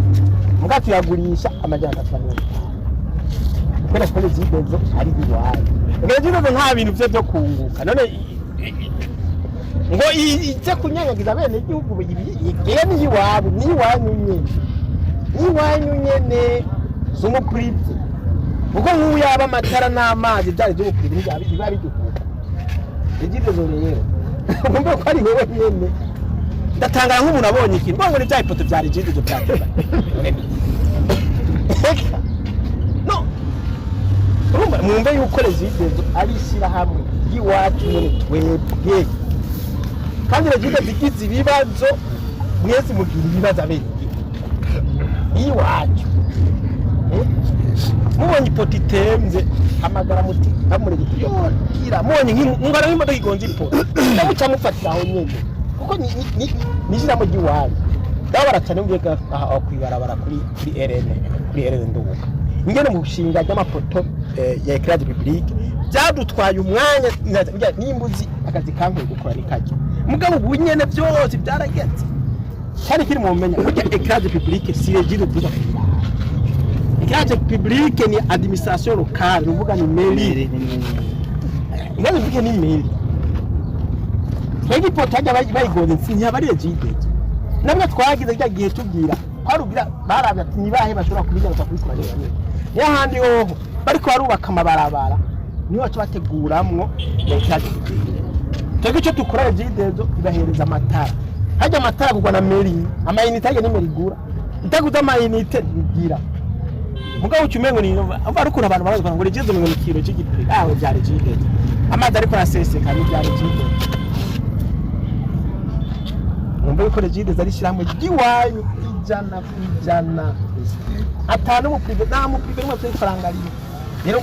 S2: Muga tuyagurisha 350, kubera ko Regideso ari iwayo. Regideso nta bintu vye vyo kunguka. None ngo ize kunyanyagiza bene igihugu, igihe ni iwabo, ni iwanyu nyene, ni iwanyu nyene, si umuprivé. Kuko nk'ubu yaba amatara n'amazi byari iby'umuprivé, ntibyaba bidukuka. Regideso rero, wumve ko ari wowe nyene. Ndatangara nk'umuntu abonye ikintu ngo ni bya ipoto bya Regideso byateba. Eka no urumva, mwumve yuko Regideso ari ishyirahamwe ry'iwacu nyene twebwe, kandi Regideso igize ibibazo, mwese mugira ibibazo. Abene iwacu, mubonye ipoto itemvye, hamagara muti hamurege yogira. Mubonye nk'ingana nk'imodoka igonze ipoto, ndamuca mufatira aho nyene, kuko ni ishyirahamwe ry'iwanyu. Ndababara cyane mvuye aho kwibarabara kuri RN, kuri RN Ndubuka, ingene mu gushinga ry'amapoto ya éclairage public byadutwaye umwanya. Nimba uzi akazi kankuye gukora ni kajya, mugabo ubu nyene byose byarageze. Kandi kiri mu menya burya éclairage public si Regideso tuza kuyiraba. Éclairage public ni administration locale, ni ukuvuga ni mairie. Ingene mvuge, ni mairie. Twebwe ipoto hajya bayigonze ntiyaba ari Regideso. Nabwo twagize rya gihe tubwira twarubwira, barabye ati nibahe bashobora kubigaruka kubikora neza. Niyo handi hoho bariko barubaka amabarabara, niho baca bateguramwo éclairage public. Twebwe icyo dukora, Regideso ibahereza amatara. Hajya amatara kugwa na mairie, amayinite hajya ni mairie igura. Itaguze amayinite ntigira. Mugabo uca umengo ni umva ari ukuntu abantu baravuga ngo Regideso ngo ni ikiro cy'igipiri aho bya Regideso, amazi ariko araseseka ni bya Regideso. Mwumve yuko Regideso ari ishyirahamwe ry'iwanyu 100%, atanu mu privé, nta mu privé n'umwe afite ifaranga rimwe. Rero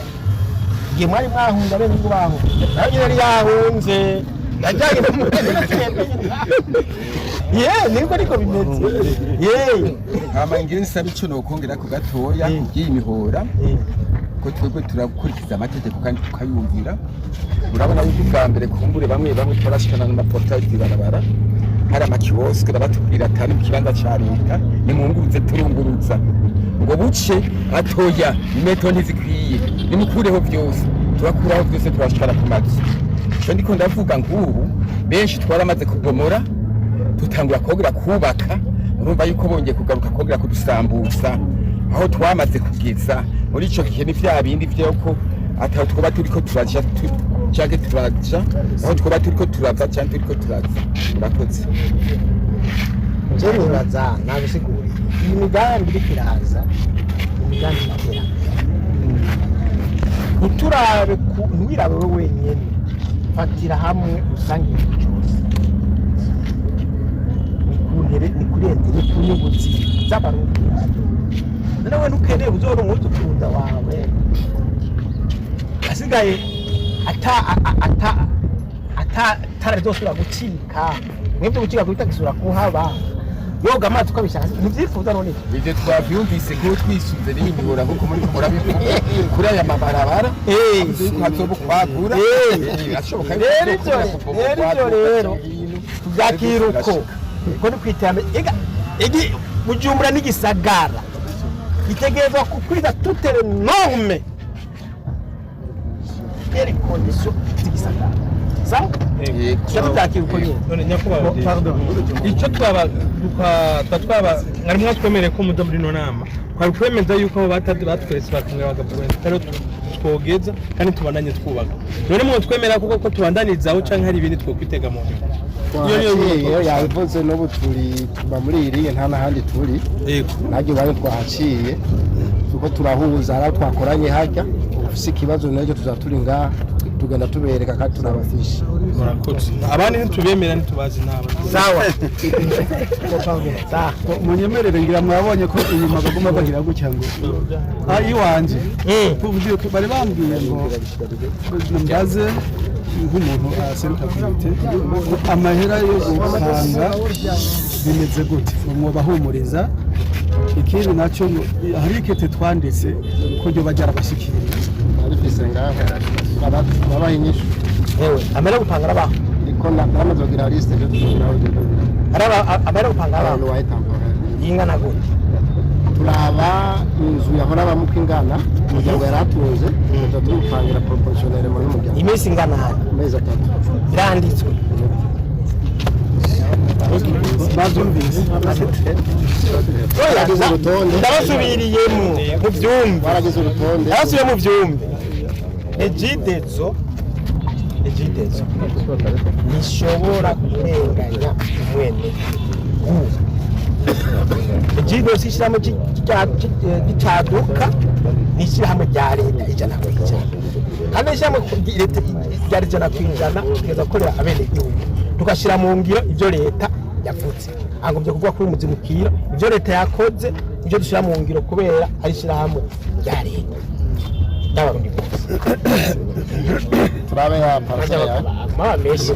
S2: igihe mwari mwahunze, abene ngo baho nawe nyine yari yahunze yajyanye no mu ye, niko niko bimeze ye.
S4: Hama ngira nsaba ico nokongera ku gatoya kubw'iyi mihora, ko twebwe turakurikiza amategeko kandi tukayumvira. Urabona yuko ubwa mbere kumbure bamwe bamwe turashikana n'ama portails kw'ibarabara, hari ama kiosques, baratubwira atari mu kibanza ca leta, nimwunguruze. Turunguruza ngo buce atoya, imetero ntizikwiye, nimukureho vyose. Turakuraho vyose, turashikana ku mazu. Ico ndiko ndavuga, nk'ubu benshi twaramaze kubomora, tutangura kongera kubaka. Urumva yuko bongeye kugaruka kongera kudusambutsa aho twamaze kugeza. Muri ico gihe ni vya bindi vyuko ataho twoba turiko turaja canke turaja aho twoba turiko turava canke turiko turaza. Murakoze.
S2: Je nibaza nabisiguriye, iyi migambi iriko iraza, imigambi y'iterambere, ntiturabe ntiwirabe we wenyene, fatira hamwe usange igihugu cyose. Ni ku ntere, ni kuri intérêt, ni ku nyungu z'Abarundi bose. None we ntukeneye uzora umwuzukuruza wawe asigaye ata ata ata tara rizosubira gucika, mwebwe gucika kubitagisubira kuhaba, yoga amazi uko abishaka, ntibyifuza none?
S4: Ivyo twavyumvise ko twisunze n'imihora nkuko muriko murabivuga kuri aya mabarabara yuko hazoba ukwagura. Birashoboka yuko
S2: Rero ivyo
S4: hazokongera
S2: rero ivyo
S4: kubomorwa,
S2: rero tuvyakira uko uko ni kwiterambere. Ega igi Bujumbura n'igisagara gitegerezwa kukwiza toutes les normes et les conditions z'igisagara. Sawa, tuca tuvyakira uko nyene.
S10: None nyakubahwa,
S9: Pardon.
S10: icyo twaba twaba mwari mwatwemereye ko muza muri ino nama, twari kwemeza yuko abo batavye batweretse bakongera bagavuga tutari twogeza kandi tubandanye twubaka. None mwo twemera kuko ko tubandanizaho canke hari ibindi twokwitega mu nyuma? Iyo niyo
S7: Twahaciye, yabivuze. N'ubu turi tuba muri iriya, nta n'ahandi turi.
S10: Yego.
S7: Nanjye iwanyu twahaciye kuko turahuza, hari aho twakoranye hajya. Ufise ikibazo n'ejo tuzaba turi ngaha, tugenda tubereka kandi turabafisha.
S10: Murakoze. Abandi ntitubemera, ntitubazi n'aba.
S2: Sawa. Sawa.
S9: Munyemerere, ngira mwabonye ko inyuma baguma bagira gutya ngo ah iwanje tuvugiye ko bari bambwiye ngo mbaze nk'umuntu aseruka komite amahera yo gupanga bimeze gute, ngo mwobahumuriza. Ikindi nacyo ngo hari ikete twanditse ko ryoba ryarabashyikiriye.
S7: Arifise ngaho, babaha inyishu.
S2: Ewe, amahera yo gupanga arabaho.
S7: Niko naramaze kugira liste, ejo tuzogiraho.
S2: Araba amahera yo gupanga arabaho.
S7: Waye temporaire.
S2: Ingana gute?
S7: Turaba inzu yahora abamo uko ingana, umuryango yari atunze, tuza tumupangira proportionnel muri umuryango.
S2: Iminsi ingana hano?
S7: Amezi 3.
S2: Biranditswe?
S9: Babyumvise.
S7: Waragize urutonde.
S2: Ndabasubiriyemo mu byumve.
S7: Waragize urutonde.
S2: Ndabasubiye mu byumve. Regideso ntishobora kurenganya umwene. Regideso ishyirahamwe gicaduka, ni ishyirahamwe rya leta 100%. Kandi ishyirahamwe leta rya 100% tugeza gukorera abenegihugu, tugashyira mu ngiro ibyo leta yavuze. Agombye kuvuga kuri muzimukira ibyo leta yakoze, ibyo dushyira mu ngiro, kubera ari ishyirahamwe rya leta n'Abarundi bose.
S7: Turabe ya parcelle yawe.
S2: Mama menshi.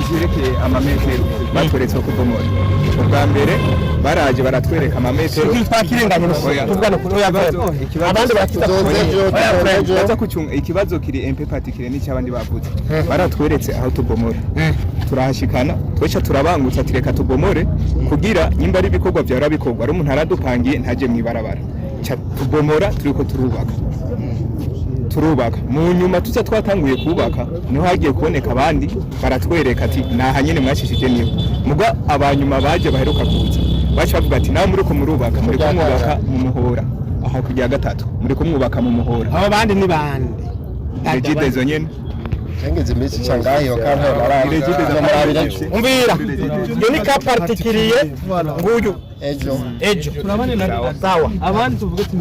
S11: Cyerekeye amametero batweretse ko kubomora, ubwa mbere baraje baratwereka amametero.
S2: Twakirenganye.
S11: Oya.
S2: Tuvugane kuri oya.
S11: Ikibazo-
S2: Abandi barakiza.
S11: Oya, friend, ndaza kucunga. Ikibazo kiri un peu particulier n'icy'abandi bavuze. Baratweretse aho tubomora, turahashikana, tweca turabangutsa ati reka tubomore kugira nyimba ari ibikorwa vyahora bikorwa, ari umuntu aradupangiye ntaje mw'ibarabara. Ca tubomora turiko turubaka, turubaka. Mu nyuma tuza twatanguye kubaka, niho hagiye kuboneka abandi baratwereka ati naha nyene mwashishije niho. Muga abanyuma baje baheruka kuza baca bavuga ati nawe muriko murubaka, muriko mwubaka mu muhora aha kujya gatatu, muriko mwubaka mu muhora.
S2: Abo bandi ni bande?
S11: Regideso nyene.
S7: Ngeze iminsi nca ngaho iyo kantu murabira ejo.
S2: Umvira, iyo ni cas particulier nguyu.
S7: Ejo.
S2: Ejo sawa.
S10: Abandi tuvuge ati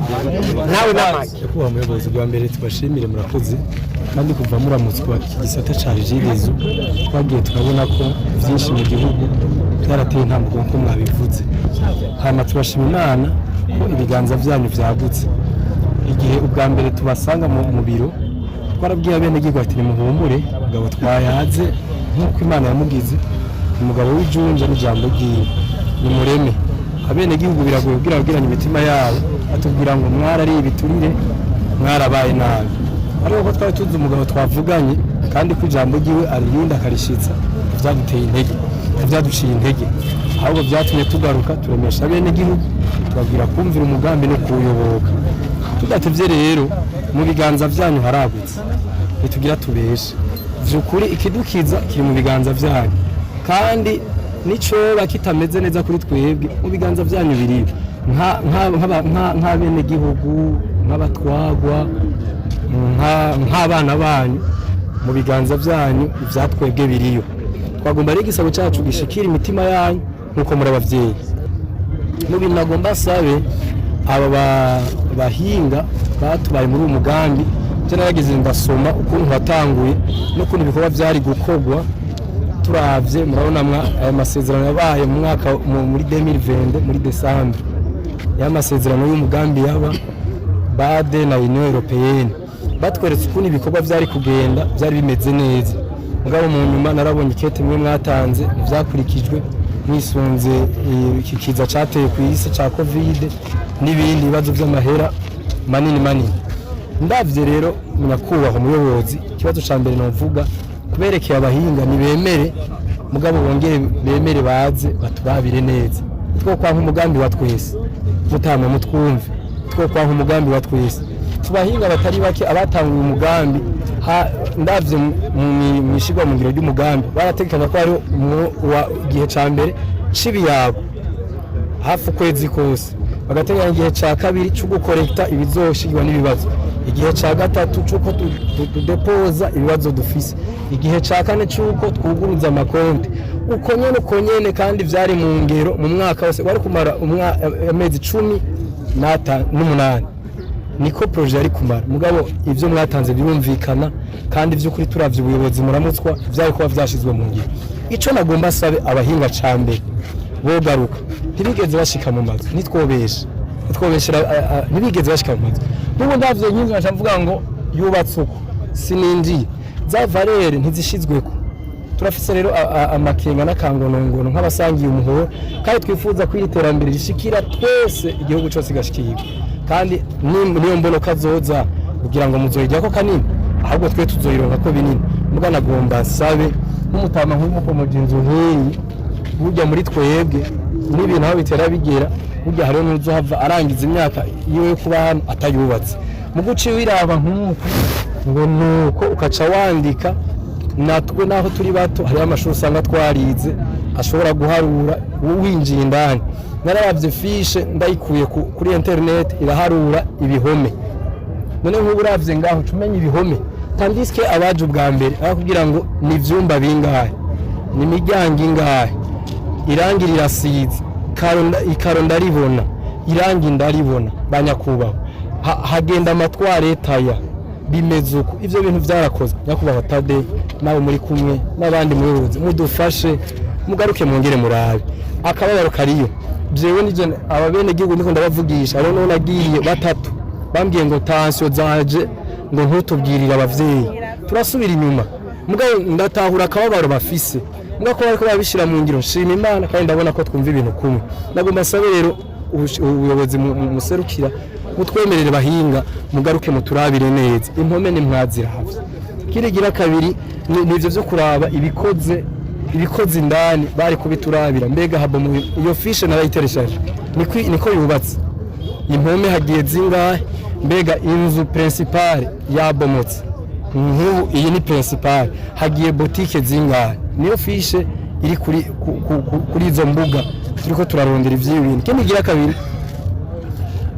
S2: Nawe namake.
S5: Nyakubahwa muyobozi, bwa mbere tubashimire, murakoze. Kandi kuva muramutswa iki gisata ca Regideso, twagiye turabona ko byinshi mu gihugu byarateye intambwe nk'uko mwabivuze. Hama turashima Imana ko ibiganza byanyu byagutse. Igihe ubwa mbere tubasanga mu biro, twarabwiye abenegihugu ati: "Nimuhumure, umugabo twayaze nk'uko Imana yamugize umugabo w'ijunja n'ijambo ryiwe, nimureme." Abenegihugu biragoye kugira babwiranye imitima yabo, batubwira ngo mwarariye ibiturire, mwarabaye nabi. Ariko ko twari tuzi umugabo twavuganye, kandi ko ijambo ryiwe aririnda akarishitsa, byaduteye intege, ntibyaduciye intege, ahubwo byatumye tugaruka turemesha abenegihugu, tubabwira kumvira umugambi no kuwuyoboka tudatevye. Rero mu biganza vyanyu haragutse, ntitugira tubeshe. Vyukuri ikidukiza kiri mu biganza vyanyu, kandi nicoba kitameze neza kuri twebwe, mu biganza vyanyu biriyo nk'abenegihugu, nk'abatwagwa, nk'abana banyu. Mu biganza vyanyu ivyatwebwe biriyo. Twagomba rero igisabo cyacu gishikira imitima yanyu nk'uko muri abavyeyi. Mu bintu nagomba sabe aba bahinga batubaye muri uwo mugambi, je narageze ndasoma ukuntu watanguye n'ukuntu ibikorwa vyari gukorwa. Turavye, murabona aya masezerano yabaye mu mwaka muri 2020 muri décembre, ya masezerano y'umugambi yaba BAD na Union Européenne, batweretse ukuntu ibikorwa vyari kugenda, byari bimeze neza. Mugabo mu nyuma narabonye ikete mwe mwatanze, ntivyakurikijwe mwisunze iki kiza cateye ku isi ca Covid n'ibindi bibazo vy'amahera manini manini. Ndavye rero, nyakubahwa umuyobozi, ikibazo ca mbere novuga kuberekeye abahinga, nibemere, mugabo bongere bemere baze baturabire neza. Two kwanka umugambi wa twese, mutama mutwumve, two kwanka umugambi wa twese. Ku bahinga batari bake abatanguye umugambi, ndavye mwishigwa mu ngiro ry'umugambi, barategekanya ko hariho igihe ca mbere c'ibiyago hafi ukwezi kose, bagateganya igihe ca kabiri co gukorekta ibizoshigwa n'ibibazo, igihe ca gatatu c'uko tudepoza ibibazo dufise, igihe ca kane c'uko twuguruza amakonti, uko nyene uko nyene. Kandi vyari mu ngero mu mwaka wose wari kumara amezi 18 niko projet yari kumara. Mugabo ivyo mwatanze birumvikana, kandi vy'ukuri turavye ubuyobozi muramutswa, vyari kuba vyashizwe mu ngiro. Ico nagomba sabe abahinga ca mbere, bogaruka. Ntibigeze bashika mu mazu, nitwobesha, nitwobeshera, ntibigeze bashika mu mazu. N'ubu ndavye nk'inzu nkaca mvuga ngo yubatse uko, sininjiye, za valeurs ntizishizweko. Turafise rero amakenga n'akangonongono nk'abasangiye umuhoro, kandi twifuza ko iri terambere rishikira twese, igihugu cyose gashikirwa. Kandi niyo mbonoka zoza kugira ngo muzoyijyako kanini, ahubwo twe tuzoyironka ko binini. Muga nagomba nsabe nk'umutama nk'umukomoje inzu nk'iyi, burya muri twebwe n'ibintu aho bitera bigera, burya hariho n'uzohava arangiza imyaka yiwe yo kuba hano atayubatse. Mu guca wiraba nk'uko ngo nuko ukaca wandika, natwe naho turi bato hariho amashuri usanga twarize ashobora guharura winjiye indani. Nararavye fiche ndayikuye kuri internet, iraharura ibihome. None nk'ubu uravye ngaho uca umenya ibihome, tandis que abaje ubwa mbere arakubwira ngo ni ivyumba bingahe, ni imiryango ingahe, irangi rirasize, ikaro ndaribona, irangi ndaribona, banyakubahwa, hagenda amatwarete aya, bimeze uko. Ivyo bintu vyarakozwe. Nyakubahwa Tade, nawe muri kumwe n'abandi muyobozi, mudufashe mugaruke mwongere murabe akababaro kariyo. Jewe nije aba bene gihugu ndiko ndabavugisha, hariho n'uwo nagiye batatu bambwiye ngo tension zaje, ngo ntutubwirire abavyeyi turasubira inyuma. Mugabo ndatahura akababaro bafise, mugabo ko bariko babishira mu ngiro, nshima Imana, kandi ndabona ko twumva ibintu kumwe. Nagomba sabe rero ubuyobozi muserukira mutwemerere bahinga mugaruke muturabire neza impome nimwaziravye. Kirigira kabiri nivyo vyo kuraba ibikoze indani, bari kubiturabira. Mbega habo mu iyo fiche narayitereshaje, niko yubatse, impome hagiye zingahe? Mbega inzu principale yabomotse, nk'ubu iyi ni principale, hagiye boutique zingahe? Niyo fiche iri kuri izo mbuga turiko turarondera ivy'ibi bintu. Ikindi gira kabiri,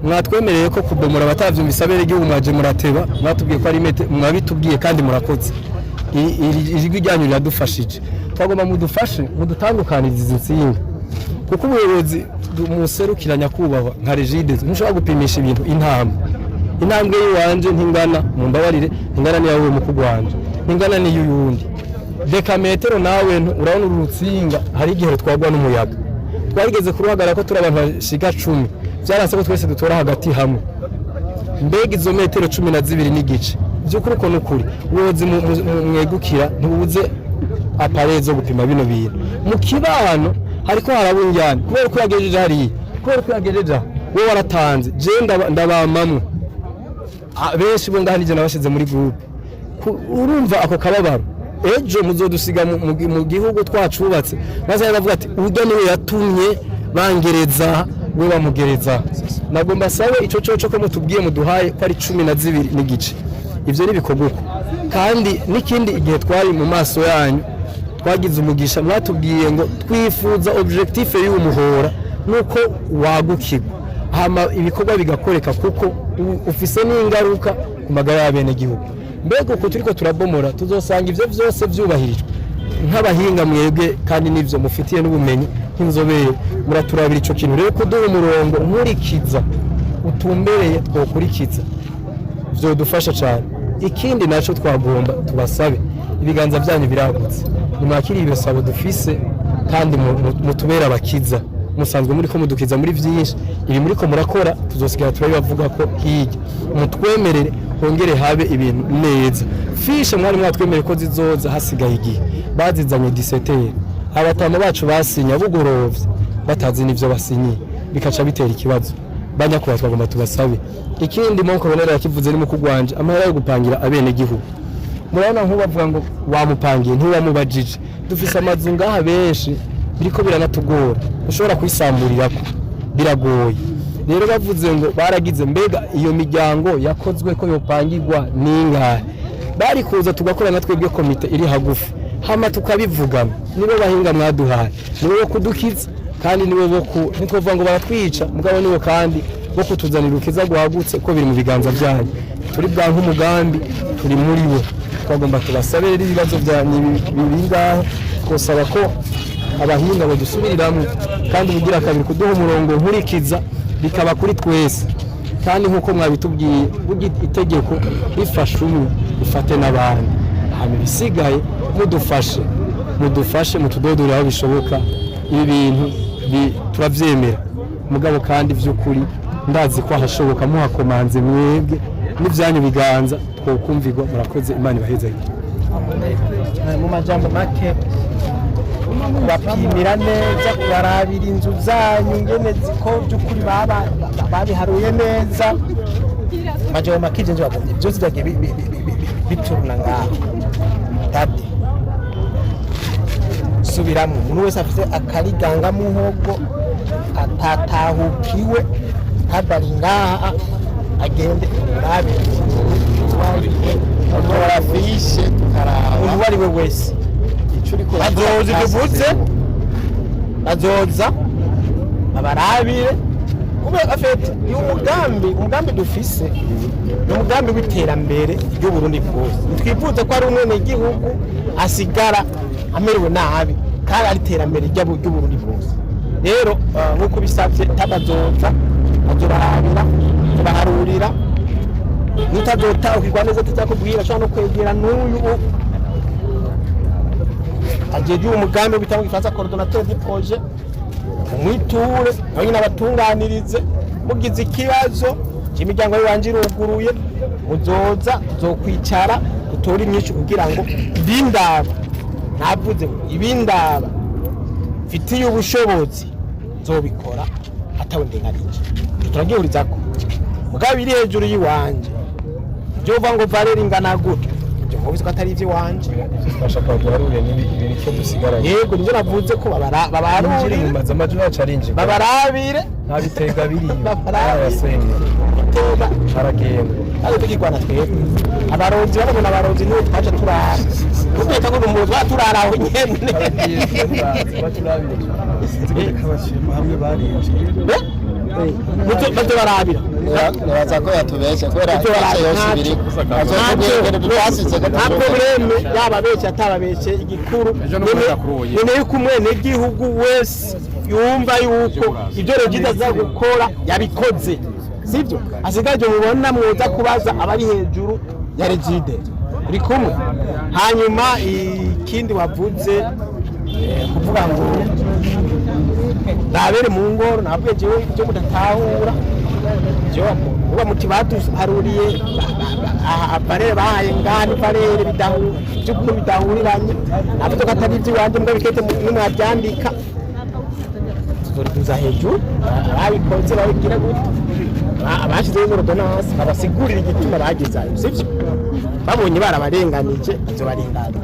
S5: mwatwemereye ko kubomora, abatavyumvise, abere igihugu mwaje murateba, mwatubwiye ko ari mete, mwabitubwiye kandi murakoze. Ijwi ryanyu riradufashije. Twagomba mudufashe mudutandukanirize izi nsinga, kuko ubuyobozi muserukira, nyakubahwa, nka Regideso, ntushobora gupimisha ibintu intambwe. Intambwe y'iwanje ntingana, mumbabarire, ntingana n'iyawe mukuru wanje, ntingana n'iy'uyundi. Dekametero nawe urabona uru rutsinga, hari igihe rutwarwa n'umuyaga. Twarigeze kuruhagarara ko turi abantu bashiga 10, byaranse ko twese dutora hagati hamwe. Mbega izo metero 12.5, by'ukuri uko n'ukuri ubuyobozi mwegukira ntibubuze appareil zo gupima bino bintu. Mu kibano hariko haraba injyana kubera ko yagejeje hariya, kubera ko yagejeje aha, wowe waratanze, jewe ndabamamwe. Benshi bo ngaha nije nabashize muri groupe. Urumva ako kababaro, ejo muzodusiga mu gihugu twacubatse, maze bavuga ati urya niwe yatumye bangereza, we bamugereza. Nagomba sabe ico coco ko mutubwiye, muduhaye ko ari 12.5, ivyo ni bikorwa uko. Kandi n'ikindi, igihe twari mu maso yanyu twagize umugisha, mwatubwiye ngo twifuza objectif y'uwo muhora nuko wagukirwa, hama ibikorwa bigakoreka, kuko ufise n'ingaruka ku magara y'abenegihugu. Mbega uko turiko turabomora, tuzosanga ivyo vyose vyubahirijwe? Nk'abahinga mwebwe, kandi n'ivyo mufitiye n'ubumenyi nk'inzobere, muraturabira ico kintu rero, kuduha umurongo nkurikiza utumbereye twokurikiza, vyodufasha cyane. Ikindi naco twagomba tubasabe, ibiganza byanyu biragutse, nimwakire ibisabo dufise kandi mutubere abakiza. Musanzwe muri ko mudukiza muri vyinshi. Ibi muri ko murakora tuzosigara turabibavuga ko hirya. Mutwemerere hongere habe ibintu neza. Fiches mwari mwatwemereye ko zizoza hasigaye igihe, bazizanye 17h. Abatama bacu basinya bugorovye batazi n'ivyo basinyiye, bikaca bitera ikibazo. Banyakuba, twagomba tubasabe ikindi. Mon colonel yakivuze, ni mukuru wanje, amahera yo gupangira abenegihugu. Murabona nk'ubavuga ngo wamupangiye ntiwamubajije. Dufise amazu ngaha benshi, biriko biranatugora, ushobora kwisamburirako biragoye. Rero bavuze ngo baragize, mbega iyo miryango yakozwe ko yopangirwa ningahe? Bari kuza tugakorana twebwe komite iri hagufi, hama tukabivugana. Nibo bahinga mwaduhaye, nibo bo kudukiza, kandi nibo bo ku ntitwovuga ngo baratwica, mugabo nibo kandi bo kutuzanira urukiza rwagutse, ko biri mu biganza byanyu. Turi bwa nk'umugambi turi muri wo. Twagomba tubasabe rero, ibibazo bya ni bingahe? Twosaba ko abahinga badusubiriramwo, kandi ubugira kabiri kuduha umurongo nkurikiza, bikaba kuri twese. Kandi nk'uko mwabitubwiye, burya itegeko rifashe umwe rifate n'abandi. Hama ibisigaye mudufashe, mudufashe mutudodore aho bishoboka. Ibi bintu turavyemera, mugabo kandi vy'ukuri ndazi ko ahashoboka muhakomanze mwebwe n'ivyanyu biganza twokumvirwa. Murakoze, Imana ibahezagire.
S2: Mu majambo make, kubapimira neza, kubarabira inzu zanyu ngene ko by'ukuri baba babiharuye neza. Majambo make, ivyo nzi byose byagiye bituruna ngaho. Tade subiramwo, umuntu wese afite akariganga muhogo atatahukiwe, tadari ngaha agende urabe.
S7: Tora fiche tukaraba.
S2: Umuntu uwo ari we wese
S7: icyo uriko
S2: bazoza, ibyo uvuze bazoza babarabire, kubera afete ni umugambi dufise, ni umugambi w'iterambere ry'Uburundi bwose. Ntitwifuza ko ari umwenegihugu asigara amerewe nabi kandi ari iterambere ry'Uburundi bwose. Rero nk'uko bisabye, tabazoza bazobarabira, tubaharurira. Nitazotahukirwa neza, tuzakubwira, ashobora no kwegera n'uyu ajejwe umugambi bita mu Gifaransa coordonnateur du projet, umwiture nawe nyine abatunganirize. Mugize ikibazo cy'imiryango yiwanje iruguruye, muzoza tuzokwicara dutore inyinshi, kugira ngo ibindaba, navuze ngo ibindaba mfitiye ubushobozi nzobikora atawe ndenganije. Turagihurizako, mugabo biri hejuru y'iwanje, ibyo uvuga ngo valeur ingana gutya, ibyo mubizi ko atari iby'iwanje.
S5: Twashaka duharure n'ibi ibi bike dusigaranye.
S2: Yego, nibyo navuze ko
S5: Binjire
S2: babarurire
S5: mu mazu, amajwi yacu arinjira.
S2: Babarabire.
S5: Nta bitega biriyo.
S2: Babarabire.
S5: Arasenga.
S2: Bitega.
S5: Aragenda.
S2: Kandi tugirwana twebwe abarozi, babona abarozi niwe twaca turara, tuteka ngo umurozi wa turara aho nyene.
S9: Kabashima hamwe barinjiye.
S2: Bazo barabira.
S7: Nibaza ko yatubeshye kubera
S2: Bazo
S7: yose yose
S2: barabira.
S7: ibiri azotubwira ingene tutasize ko
S2: Nta
S7: tuzoba.
S2: problème, yaba abeshye atababeshye, igikuru nyene yuko umwenegihugu wese yumva yuko ibyo Regide aza gukora yabikoze, sibyo? Asigaje mubona mwoza kubaza abari hejuru ya Regide uri kumwe. Hanyuma ikindi wavuze, kuvuga ngo nabere mu ngoro, nabwiye jewe ibyo mudatahura, jewe uba muti baduharuriye valeur bahaye ngaha ni valeur by'ukuri bidahuriranye. Navuze ko atari iby'iwanjye, mbwa bikete nimwabyandika tuzorikuza hejuru ababikoze babigira gute, abashyizeho izo ordonnance babasigurira igituma bagezayo, sibyo? Babonye barabarenganije bazobarengana.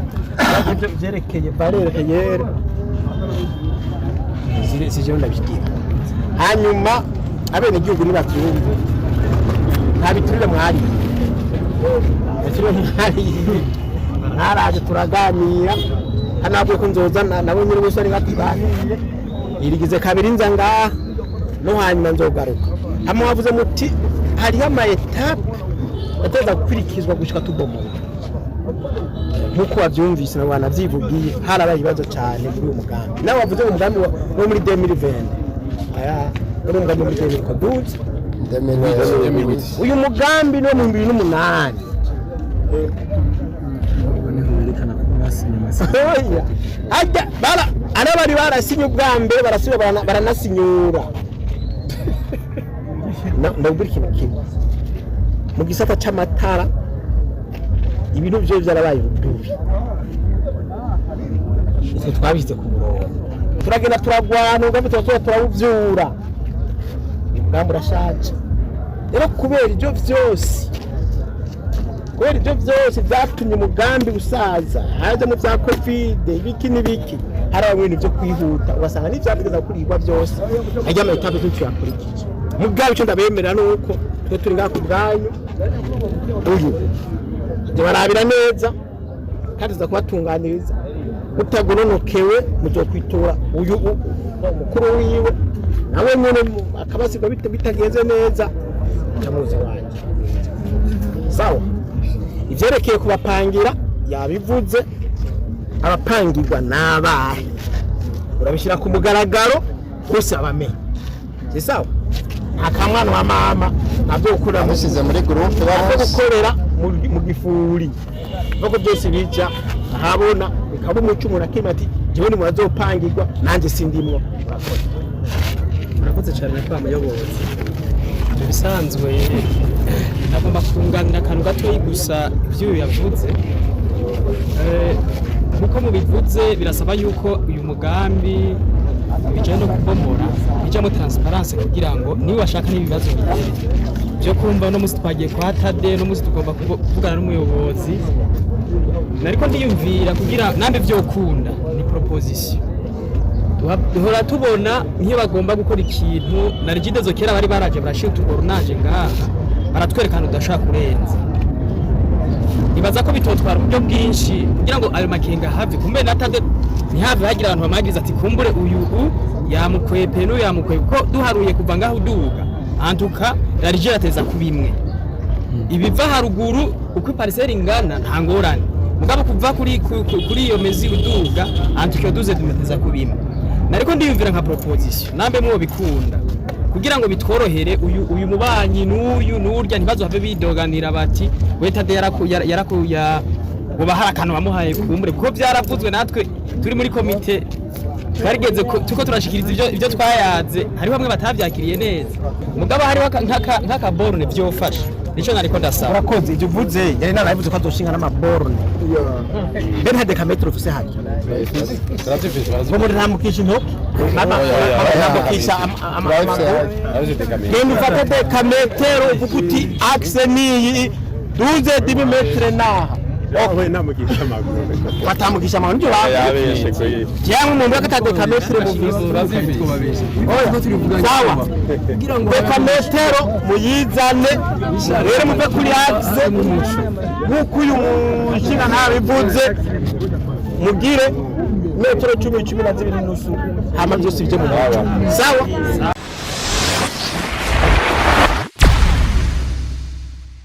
S2: Byerekeye valeur réelle si jewe ndabigira. Hanyuma abenegihugu nibavyumve, nta biturire mwariye, biturire mwariye. Mwaraje turaganira hano, nabwiye ko nzoza nabo nyine wese ari batuganiriye. Irigize kabiri nza ngaha, no hanyuma nzogaruka. Hamwe wavuze muti hariho ama étapes ateza gukurikizwa gushika tubomora. Nk'uko wabyumvise na wanabyivugiye, harabaye ibibazo cyane muri uwo mugambi. Nawe wavuze ngo umugambi wo muri 2020, aya wari umugambi wo muri 2012. Uyu mugambi ni wo mu 2008. Oya. Ajya bara ari bari barasinye ubwa mbere, barasubira baranasinyura. Ndabwira ikintu kimwe: mu gisata c'amatara ibintu byo byarabaye urudubi. Nitwe twabishyize ku murongo, turagenda turagwana, umugambi tuba turawuvyura. Uyu mugambi urashaje rero kubera ibyo byose byatumye umugambi usaza, hajyamo bya Covid, ibiki n'ibiki, hari ibintu byo kwihuta, ugasanga n'ibyategeza kurigwa byose ajya ama étapes tuyakurikije. Mugabo icyo ndabemerera ni uko twe turi ngaha ku bwanyu, uyu barabira neza kandi tuza kubatunganiriza mutagononokewe. Muzokwitura uyu mukuru wiwe, nawe nyene akabasigwa bitagenze neza muzi wanjye. Sawa, ivyerekeye kubapangira yabivuze. Abapangirwa n'abahe? Urabishyira ku mugaragaro bose abamenye, si sawa? Nta kamwana wa mama, ntabyo gukorera
S7: Amushyize muri groupe.
S2: Ntabyo
S7: bose.
S2: Gukorera mu gifuri nuko byose bija ahabona, bikaba umuco. Umuntu akima ati jewe ni murazopangirwa, nanjye sindimwo. Murakoze.
S12: Murakoze cyane nyakubahwa muyobozi. Mu bisanzwe nagomba kunganira akantu gatoyi gusa ibyo uyu yavuze. Nkuko mubivuze, birasaba yuko uyu mugambi bijyanye no kubomora bijyamo transparence, kugira ngo niba washaka n'ibibazo bigere byo kumva. Uno munsi twagiye kwa Tade, uno munsi tugomba kuvugana n'umuyobozi. Nariko ndiyumvira kugira nambe vyokunda, ni proposition. Duhora tubona nk'iyo bagomba gukora ikintu na Regideso, kera bari baraje barashira utubornage ngaha, baratwereka ahantu udashobora kurenza. Nibaza ko bitotwara uburyo bwinshi kugira ngo ayo makenga have kumbe na Tade ntihave hagira abantu bamagiriza ati kumbure uyu yamukwepe n'uyu yamukwepe, kuko duharuye kuva ngaho uduga antuka larigeur ateza kuba imwe ibiva haruguru uko i parcelle ingana, nta ngorane. Mugabo kuva kuri iyo mezi uduga antuka duze dumeteza kuba imwe. Nariko ndiyumvira nka proposition nambe mwo bikunda, kugira ngo bitworohere uyu mubanyi n'uyu n'urya ntibazohave bidoganira bati we Tade yaraku ya ngo hari akantu bamuhaye kumbure, kuko byaravuzwe natwe turi muri komite twarigeze turiko turashikiriza ibyo twayaze. Hariho bamwe batavyakiriye neza, mugabo hariho nk'akaborne vyofasha. Nico nariko ndasaba.
S2: Urakoze. Ibyo uvuze yari narabivuze ko azoshinga n'amaborne. Mbe nta décamètre ufise hano ngo muri ntamukisha intoki, ntamukisha amaguru? Genda ufate décamètre, uvuga uti axe niyi, 12,5 mètres naha.
S6: Namukisha amaguru.
S2: Batamukisha amaguru nibyo bavuze.
S6: Yabeshe kwe.
S2: Cyangwa umuntu wese ata décamètre muvise. Sawa, décamètre muyizane rero, muve kuri axe nk'uko uyu mushinga ntabivuze, mugire metero 10, 12.5, hama byose bijye mu muco. Sawa.